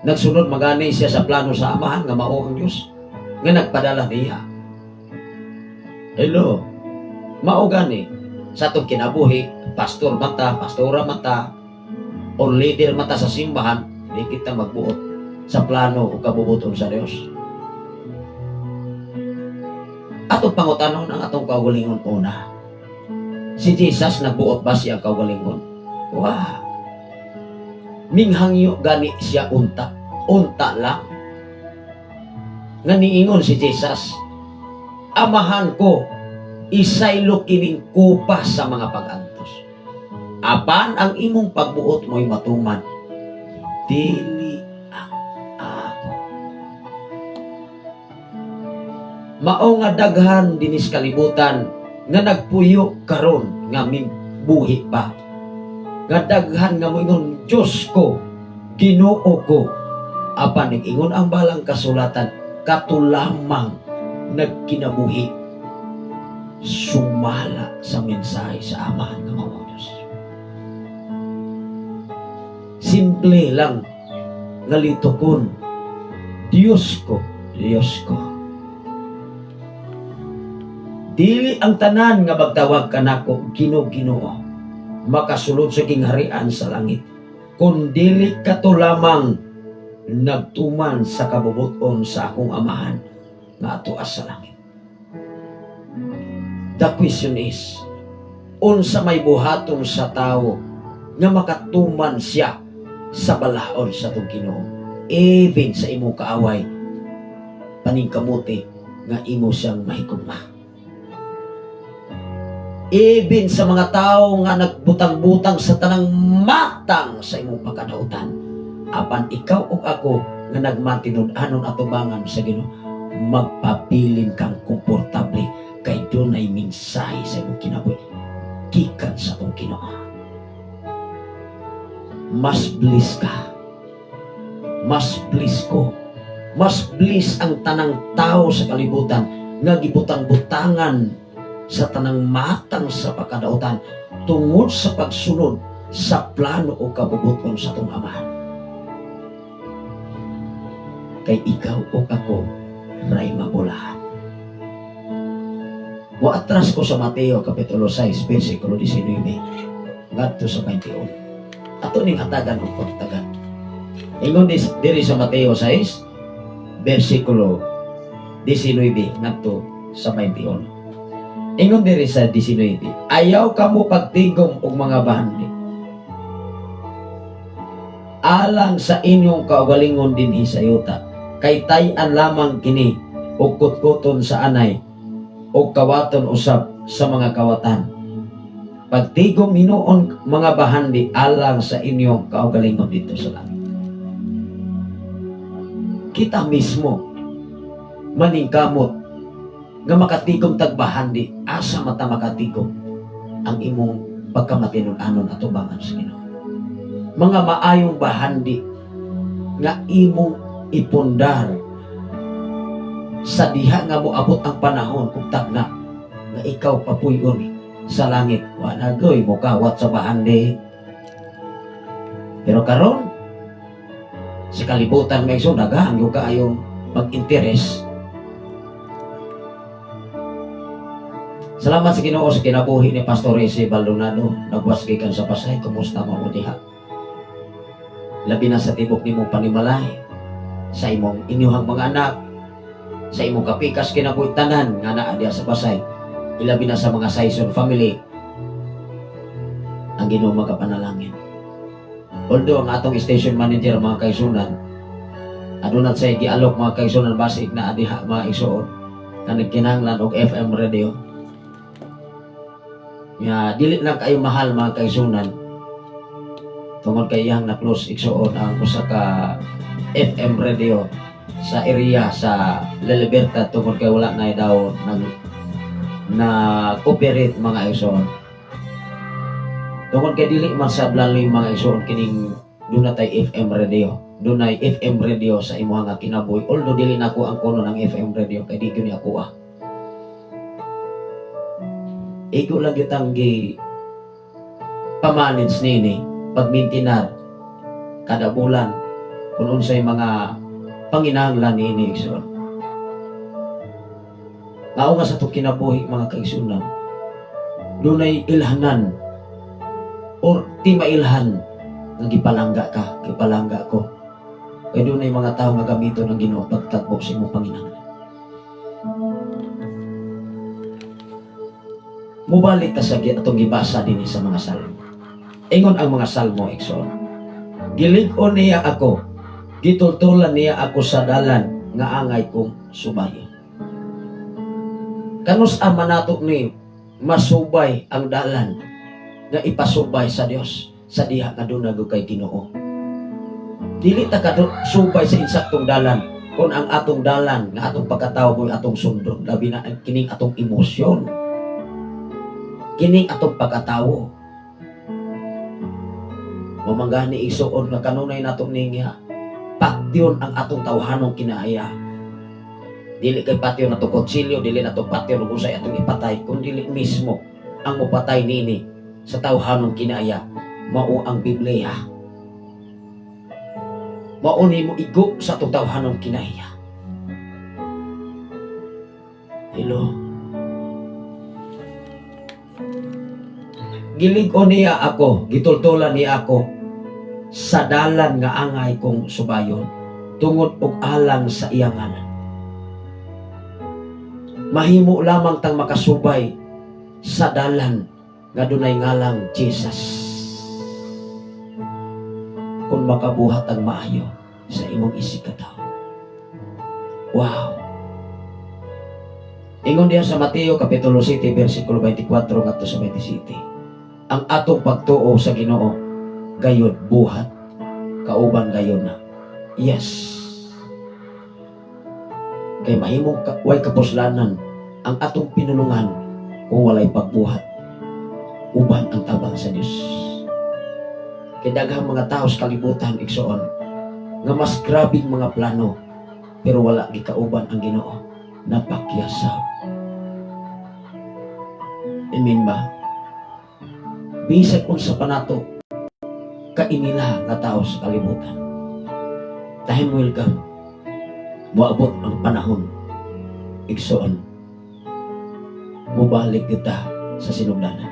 Nagsunod magani siya sa plano sa Amahan nga mao ang Dios nga nagpadala niya. Hello. Mao gani sa atong kinabuhi, pastor man ta, pastora man ta, o leader man ta sa simbahan, di kita magbuot sa plano o kabubuton sa Dios. Atong pangutanon ang atong kaugalingon una. Si Jesus, nagbuot ba siya ang kaugalingon? Wa. Minghangyo gani siya unta. Unta lang. Nga niingon si Jesus, "Amahan ko, isaylo kining kupa sa mga pag-antos. Apan ang imong pagbuot mo'y matuman, dili ang ako." Mao nga daghan dinis kalibutan nga nagpuyo karon nga buhi pa. Nga daghan nga moingon, "Diyos ko, Ginoo ko." Apan nag-ingon ang balang kasulatan, kato lamang nagkinabuhi sumala sa mensahe sa Amahan nga mao ang Diyos. Simple lang nga litukon, "Diyos ko, Diyos ko." Dili ang tanan nga magtawag kanako, "Ginoo, Ginoo," makasulod sa kingharian sa langit, kun dili kato lamang nagtuman sa kabubuton sa akong Amahan. Nga atoa sa langit. The question is, unsa may buhaton sa tawo nga makatuman siya sa balaod sa atong Ginoo, even sa imong kaaway, paningkamuti nga imo siyang mahigugma, even sa mga tao nga nagbutang-butang sa tanang matang sa imong pagkadautan, apan ikaw ug ako nga nagmatinud-anon atubangan sa Ginoo, magpabilin kang komportable kay dunay mensahe sa imong kinabuhi gikan sa atong Ginoo. Mas bliss ka, mas bliss ko, mas bliss ang tanang tao sa kalibutan nga gibutang-butangan sa tanang matang sa pagkadautan tungod sa pagsunod sa plano o kabubuton sa atong Amahan, kay ikaw o ako ray mabulahan. Moatras ko sa Mateo Kapitulo 6, versikulo 19 ngadto sa 21. Ato ning hatagan og pagtagan. Ingon diri sa Mateo 6, versikulo 19 ngadto sa 21. Ingon diri sa 19, "Ayaw kamo pagtigom og mga bahandi alang sa inyong kaugalingon dinhi sa yuta, kay tay-an lamang kini ug kutkuton sa anay ug kawaton usab sa mga kawatan. Pagtigom hinuon mga bahandi alang sa inyong kaugalingon didto sa langit." Kita mismo maningkamot nga makatigom tag bahandi, asa man ta makatigom? Ang imong pagkamatinud-anon atubangan sa Ginoo. Mga maayong bahandi nga imong ipundar sa diha nga moabot ang panahon ug tagna nga ikaw papuy-on sa langit, wa na goy mokawat sa bahandi. Pero karon sa kalibutan, may so daghan gyud kaayong mag-interes. Salamat sa Ginoo sa kinabuhi ni Pastor Ese Baldonado. Nagwas gikan sa Pasay. Kumusta mo diha? Labi na sa tibok nimong panimalay, sa imong inyuhang mga anak, sa imong kapikas kinabuhi, tanan nga naa diha sa Pasay. Ilabi na sa mga Saison family. Ang Ginoo magapanalangin. Although ang atong station manager, mga kaigsuonan, aduna sa gialok, mga kaigsuonan, basig na diha, mga igsuon, nga nagkinahanglan og FM radio. Nga dili lang kayo mahal, mga kaigsuonan, tungod kay iyang na-close, igsuon, ang usa ka FM radio sa area sa La Libertad tungod kay wala na daw nag na operate, mga igsoon, tungod kay dili man sa lalim, mga igsoon, kining duna tay FM radio, dunay FM radio sa imuha nga kinabuhi. Although dili nako ang kuno ng FM radio kay di gyud ni ako ah. Igo lang kitang gi pamanage nini, pagmintinar kada bulan kung unsay mga panginahanglan niini, igsoon. Mao nga sa atong kinabuhi, mga kaigsuonan, dunay ilhanan or ti mailhan nga gipalangga ka, gipalangga ko. Kay dunay mga tao nga gamiton ng Ginoo pagtagbo sa imong panginahanglan. Mubalik ta sa atong gibasa dinhi sa mga salmo. Ingon ang mga salmo, igsoon, "Gilig-on niya ako, gitultulan niya ako sa dalan nga angay kong subayon." Kanus ama nato ni masubay ang dalan nga ipasubay sa Dios sa diha nga duna gyud kay Ginoo? Dili ta kado subay sa insaktong dalan kung ang atong dalan nga atong pagkatawo mo'y atong sundon, labi na ang kining atong emosyon, kining atong pagkatawo. Mao man gani, igsuon, nga kanunay nato ning patyon ang atong tawhanong kinaiya. Dili kay patyon ato kutsilyo, dili nato patyon ug unsay atong ipatay, kun dili mismo ang mopatay niini sa tawhanong kinaiya mao ang Biblia. Mao ni mo igo sa atong tawhanong kinaiya. Hello. "Gilig-on niya ako, gitultulan niya ako sa dalan nga angay kong subayon, tungod og alang sa iyang ngalan." Mahimo lamang tang makasubay sa dalan nga dunay ngalang Jesus kung makabuhat ang maayo sa imong isigkatawo. Wow! Ingon diha sa Mateo Kapitulo 7 versikulo 24 ngadto sa 27. Ang atong pagtuo sa Ginoo gayud buhat kauban gayon na. Yes. Kay mahimong ka, way kapuslanan ang atong pinulungan kung walay pagbuhat uban ang tabang sa Dios. Kay daghang mga tao sa kalibutan, igsoon, nga mas grabing mga plano pero wala gikauban ang Ginoo, napakyasaw. Amen ba? Bisag unsa pa nato kainila nga tao sa kalibutan, time will come. Moabot ang panahon, igsoon, mubalik kita sa sinugdanan.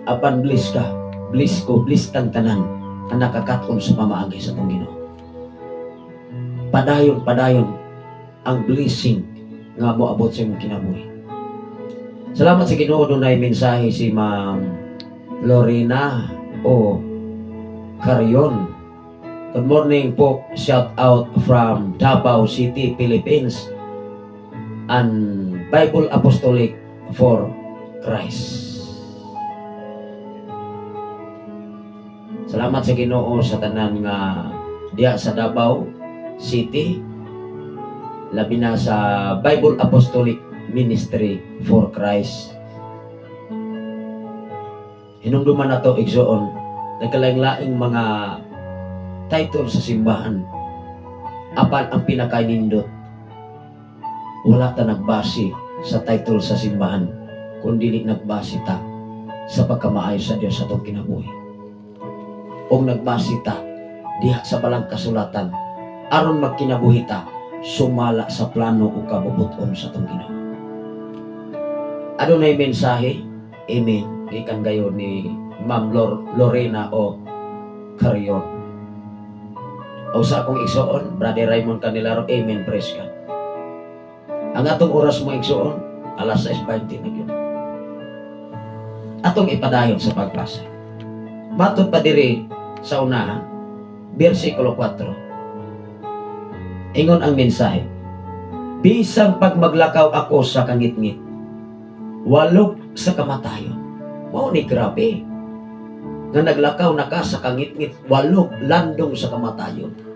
Apan bliss ka, bliss ko, bliss tang tanan ang nakakaton sa pamaagi sa atong Ginoo. Padayon, padayon ang blessing nga moabot sa imong kinabuhi. Salamat sa Ginoo, dunay mensahe si Ma'am Lorena o Carion. Good morning po. Shout out from Davao City, Philippines. And Bible Apostolic for Christ. Salamat sa Ginoo sa tanan nga diha sa Davao City, labi na sa Bible Apostolic Ministry for Christ. Hinumduman nato, igsoon, nagkalaing-laing mga title sa simbahan. Apan ang pinakainindot, wala ta nagbase sa title sa simbahan, kundi nagbase ta sa pagkamaayo sa Dios sa atong kinabuhi. O nagbase ta diha sa balang kasulatan aron magkinabuhi ta sumala sa plano o kabubut-on sa atong Ginoo. Adunay mensahe? Amen. Gikan gayon ni Ma'am Lorena o Carion. O sa akong igsoon, Brother Raymond Canilaro, amen, praise God. Ang atong oras mo, igsoon, alas 6:20 na gyud. Atong ipadayon sa pagbasa. Matod pa diri sa unahan, versikulo 4. Ingon ang mensahe, "Bisan pag maglakaw ako sa kangitngit, walog sa kamatayon." Mao ni grabe. Nga naglakaw na ka sa kangitngit, walog landong sa kamatayon.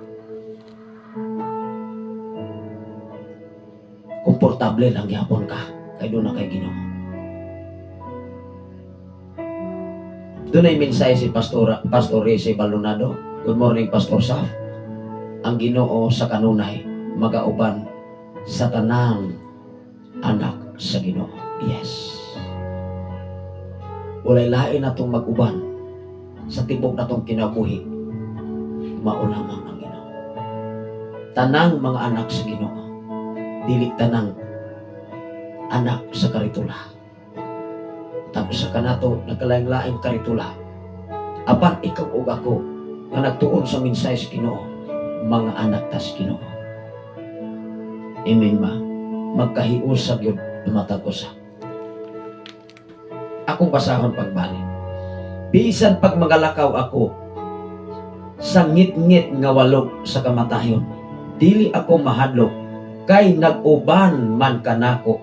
Komportable lang gyapon ka kay doon na kay Ginoo. Doon ay mensahe si Pastor Rese Baldonado. Good morning, Pastor Saf. Ang Ginoo sa kanunay magauban sa tanang anak sa Ginoo. Yes. Walay lain natong mag-uban sa tibok natong kinabuhi. Mao lamang ang Ginoo. Tanang mga anak sa Ginoo, dili tanang anak sa karitula. Tapos sa kanato nagkalaing-laing karitula. Apan ikaw ug ako nga nagtuon sa mensahe sa Ginoo, mga anak tas Ginoo. Amen ba? Magkahiusab yun matag usa. Akong basahon pagbalik. "Bisan pag magalakaw ako sa ngit-ngit nga walog sa kamatayon, dili ako mahadlok kay nag-uban man kanako.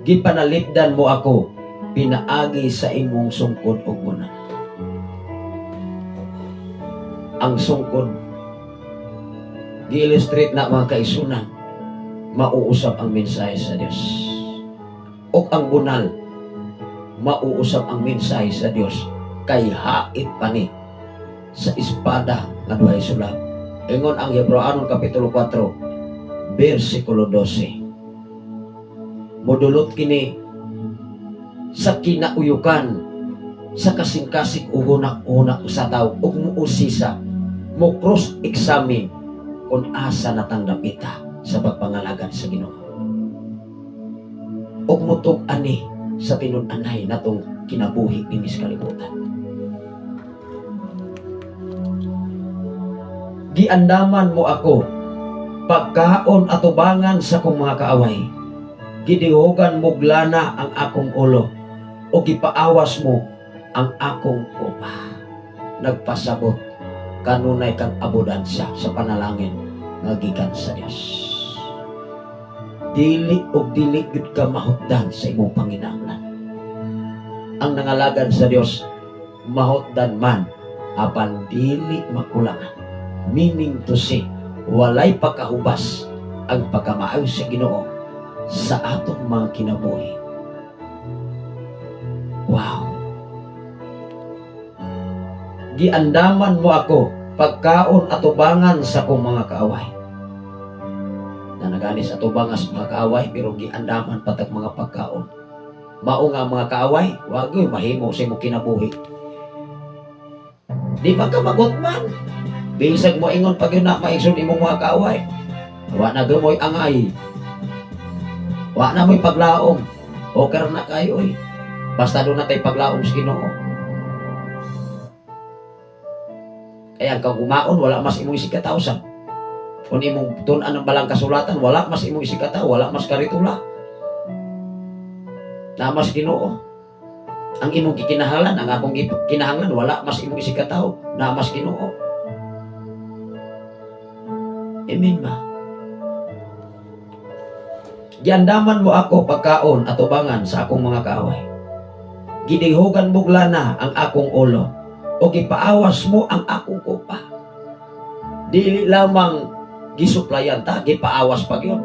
Gipanalipdan mo ako pinaagi sa imong sungkod ug bunal." Ang sungkod gi-illustrate na, mga kaigsuonan, mauusap ang mensahe sa Dios. O ang bunal, mauusap ang mensahe sa Dios kay hait pa ni sa espada nga duhay sulab. Ingon ang Hebreoanon Kapitulo 4 versikulo 12. Modulot kini sa kinauyukan sa kasing-kasing uhunak-uhunak sa tao ug muusisa, mo cross examine kung asa natang dapita sa pagpangalagad sa Ginoo. Ug mutug ani sa tinud-anay natong kinabuhi dinhi sa kalibutan. "Giandaman mo ako Pagkaon atubangan sa akong mga kaaway. Gidihogan mo lana ang akong ulo o gipaawas mo ang akong kopa. Nagpasabot kanunay kang abundansya sa panalangin nga gikan sa Dios. Dili og dili gyud ka mahutdan sa imong panginahanglan. Ang nangalagad sa Dios mahutdan man apan dili makulangan. Meaning to say, walay pagkahubas ang pagkamaayo sa Ginoo sa atong mga kinabuhi. Wow! Giandaman mo ako pagkaon atubangan sa akong mga kaaway. Nanagani sa atubangan sa mga kaaway, pero giandaman patag mga pagkaon. Mao nga mga kaaway, wag gyud mahimo sa imong kinabuhi. Di ba ka magutman? Bisag mo ingon pag yun na maigsoon imong mga kaaway. Wa na gyud mo'y angay. Wa na mo'y paglaom. Okay ra na kayo oy. Basta doon na tayo paglaom sa Ginoo. Kaya ang kagumaon, wala mas imong isigkataw. Kung imong tun-an ang balang kasulatan, wala mas imong isigkataw, wala mas karitula. Na mas Ginoo. Ang imong gikinahanglan, ang akong kinahanglan, wala mas imong isigkataw, na mas Ginoo. Amen ba? Giandaman mo ako pagkaon at ubangan sa akong mga kaaway. Gidihogan mo lana ang akong ulo o gipaawas mo ang akong kopa. Dili lamang gisuplayan ta, gipaawas pa gyud.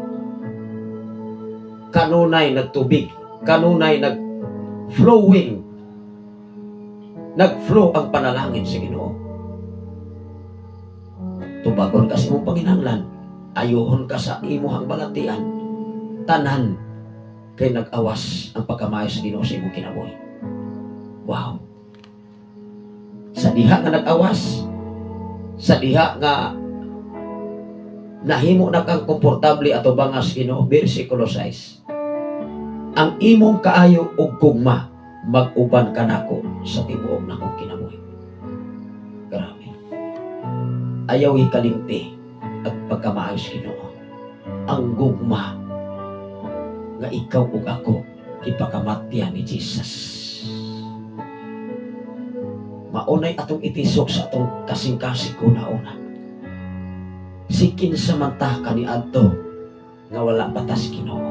Kanunay nagtubig, kanunay nag flowing, nag-flow ang panalangin sa Ginoo. Tubagon ka sa imong panginahanglan, ayuhon ka sa imuhang balatian, tanan kay nag-awas ang pagkamaayo sa Ginoo sa imong kinabuhi. Wow. Sa diha nga nag-awas, sa diha nga nahimo na kang komportable atubangan sa Ginoo, versikulo 6. Ang imong kaayo ug gugma mag-uban kanako sa tibuok nakong kinabuhi. Grabe. Ayaw ikalimti at pagkamaayo sa Ginoo. Ang gugma nga ikaw ug ako ipakamatyan ni Jesus. Maunay atong itisok sa atong kasing-kasing una-una. Sikin sa manta kaniadto nga wala batas Ginoo.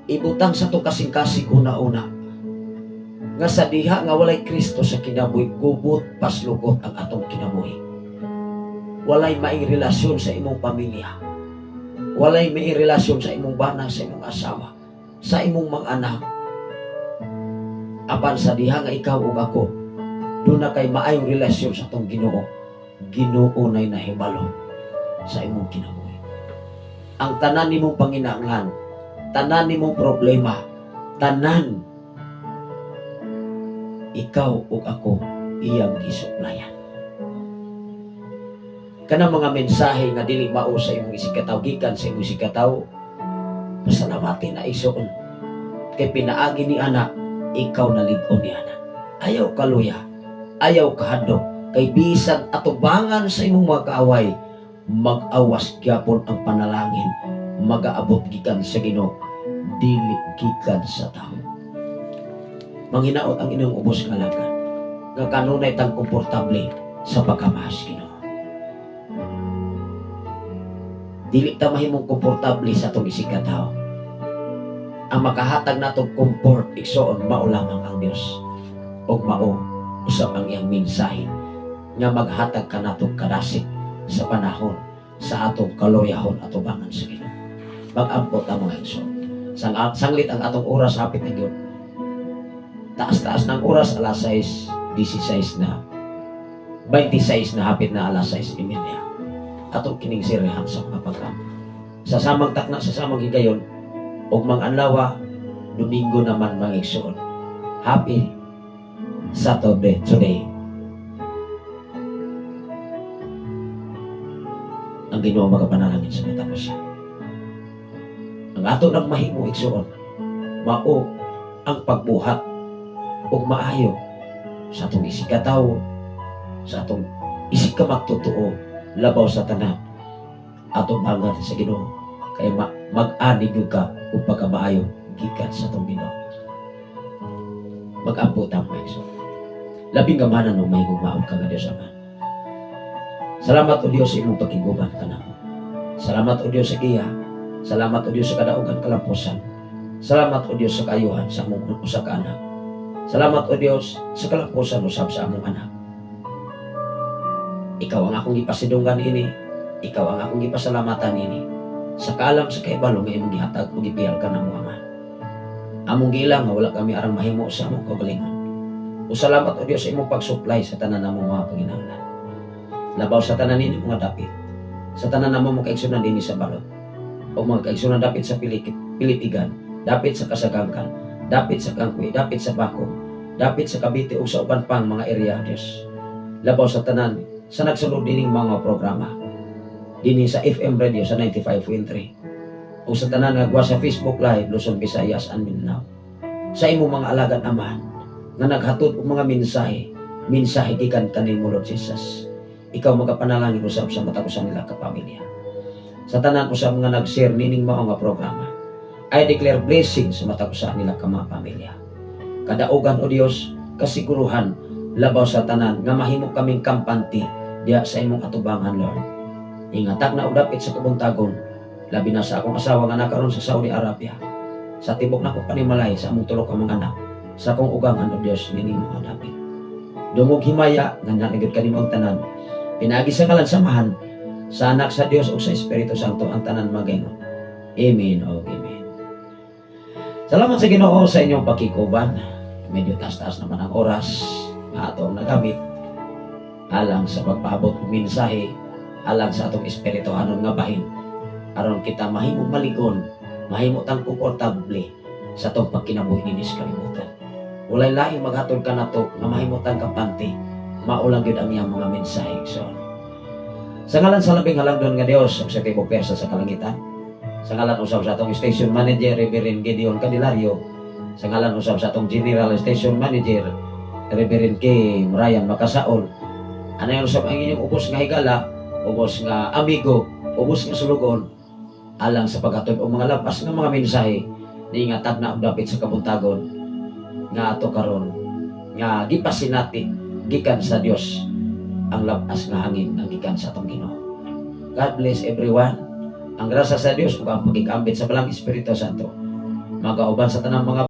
Ibutang sa atong kasing-kasing una-una nga sa diha nga walay Kristo sa kinabuhi, gubot paslukot ang atong kinabuhi. Walay maing relasyon sa imong pamilya. Walay may relasyon sa imong bana, sa imong asawa, sa imong mga anak. Apan sa diha nga ikaw ug ako, doon na kay maayong relasyon sa atong Ginoo. Ginoo na'y nahibalo sa imong kinabuhi. Ang tanan nimong panginahanglan, tanan nimong problema, tanan ikaw ug ako iyang gisuplayan. Kanang mga mensahe nga dili mao sa imong isigkatawo, gikan sa imong isigkatawo, pasalamatin na, igsoon. Kay pinaagi ni ana, ikaw nalig-on ni ana. Ayaw kaluya, ayaw kahadlok, kay bisan atubangan sa imong mga kaaway, mag-awas gyapon ang panalangin, magaabot gikan sa Ginoo, dili gikan sa tao. Manghinaot ang inyong ubos nga alagad, nga kanunay tang komportable sa pagkamahas Ginoo. Dili ta mahimong komportable sa atong isigkatawo. Ang makahatag natong comfort, igsoon, mao lamang ang Dios. Ug mao usab ang iyang mensahe nga maghatag kanatong kadasig sa panahon sa atong kaluyahon atubangan sa Ginoo. Mag-ampo ta, mga igsoon. Sanglit ang atong oras, hapit na gyud. Taas-taas ng oras, alas 6, 16 na. 26 na, hapit na alas 6:30. Atong kining sirhan sa mga pagkampo. Sa samang takna, sa samang higayon, ug mga adlaw, Domingo naman, mga igsoon. Happy Saturday today. Ang Ginoo magapanalangin sa matapos siya. Ang ato nang mahimo, igsoon, mao ang pagbuhat og maayo sa atong isigkatawo, sa atong isigkamagtotoo, labaw sa tanan. Atubangan sa Ginoo kay mag-ani gyud ka ug pagkamaayo gikan sa atong Ginoo. Mag-ampo ta, mga igsoon. Labing gamahanan ug mahigugmaon ka nga Dios Ama. Salamat, O Dios, sa imong pakiguban kanamo. Salamat, O Dios, sa giya. Salamat, O Dios, sa kadaugan kalampusan. Salamat, O Dios, sa kaayuhan sa among usa ka anak. Salamat, O Dios, sa kalampusan usab sa among anak. Ikaw ang akong gipasidunggan ini. Ikaw ang akong gipasalamatan ini. Sa kaalam, sa kahibalo nga imong gihatag ug gipiyal kanamo, Ama. Among giila nga wala kami arang mahimo sa among kaugalingon. O salamat, O Dios, sa imong pag-supply sa tanan namong mga panginahanglan. Labaw sa tanan nini mga dapit. Sa tanan namo mga kaigsunan dinhi sa balot. O mga kaigsunan dapit sa Pilitigan, dapit sa Kasagangkan, dapit sa Kangkwi, dapit sa Bako, dapit sa Cavite ug sa uban pang mga area, Dios. Labaw sa tanan sa nagsulod dining mga programa dinhi sa FM radio sa 95.3 o sa tanan nga guwa sa Facebook Live, Luzon, Visayas and Mindanao. Sa imong mga alagad, Ama, nga naghatod og mga mensahe, mensahe gikan kanimo, Lord Jesus. Ikaw magapanalangin usab sa matag usa nila ka pamilya. Sa tanan usab nga nag-share nining mao nga programa, I declare blessing sa matag usa nila ka mga pamilya. Kadaugan, O Dios, kasiguruhan, labaw sa tanan nga mahimo kaming kampante diha sa imong atubangan, Lord. Ingatak na og dapit sa kabuntagon, labi na sa akong asawa nga nakaron sa Saudi Arabia. Sa tibok nako panimalay, sa among tulo ka mga anak, sa akong ugangan, O Dios, nining mga dapit. Dungog himaya nga naligod kanimo ang tanan. Pinaagi sa ngalan sa Amahan, sa Anak sa Dios ug sa Espiritu Santo, ang tanan magaingon, "Amen o Amen." Salamat sa Ginoo sa inyong pakikuban. Medyo taas-taas naman ang oras nga atong nagamit alang sa pagpaabot og mensahe alang sa atong espirituhanon nga bahin aron kita mahimong maligon, mahimo tang komportable sa atong pagkinabuhi dinhi sa kalibutan. Walay laing maghatod kanato nga mahimo tang kampante, mao lang gyud ang iyang mga mensahe. So, sa ngalan sa labing halangdon nga Dios ug sa tibuok pwersa sa kalangitan, sa ngalan usab sa atong station manager, Reverend Gideon Candelario, sa ngalan usab sa atong general station manager, Reverend K. Ryan Makasaol, anayon usab ang inyong ubos nga higala, ubos nga amigo, ubos nga sulugon, alang sa paghatod og mga labas nga mga mensahe ni nga tagna og dapit sa kabuntagon nga ato karon nga gipasinati gikan sa Dios, ang labas nga hangin nga gikan sa atong Ginoo. God bless everyone. Ang grasya sa Dios ug ang pagkikambit sa Balaang Espiritu Santo magauban sa tanang mga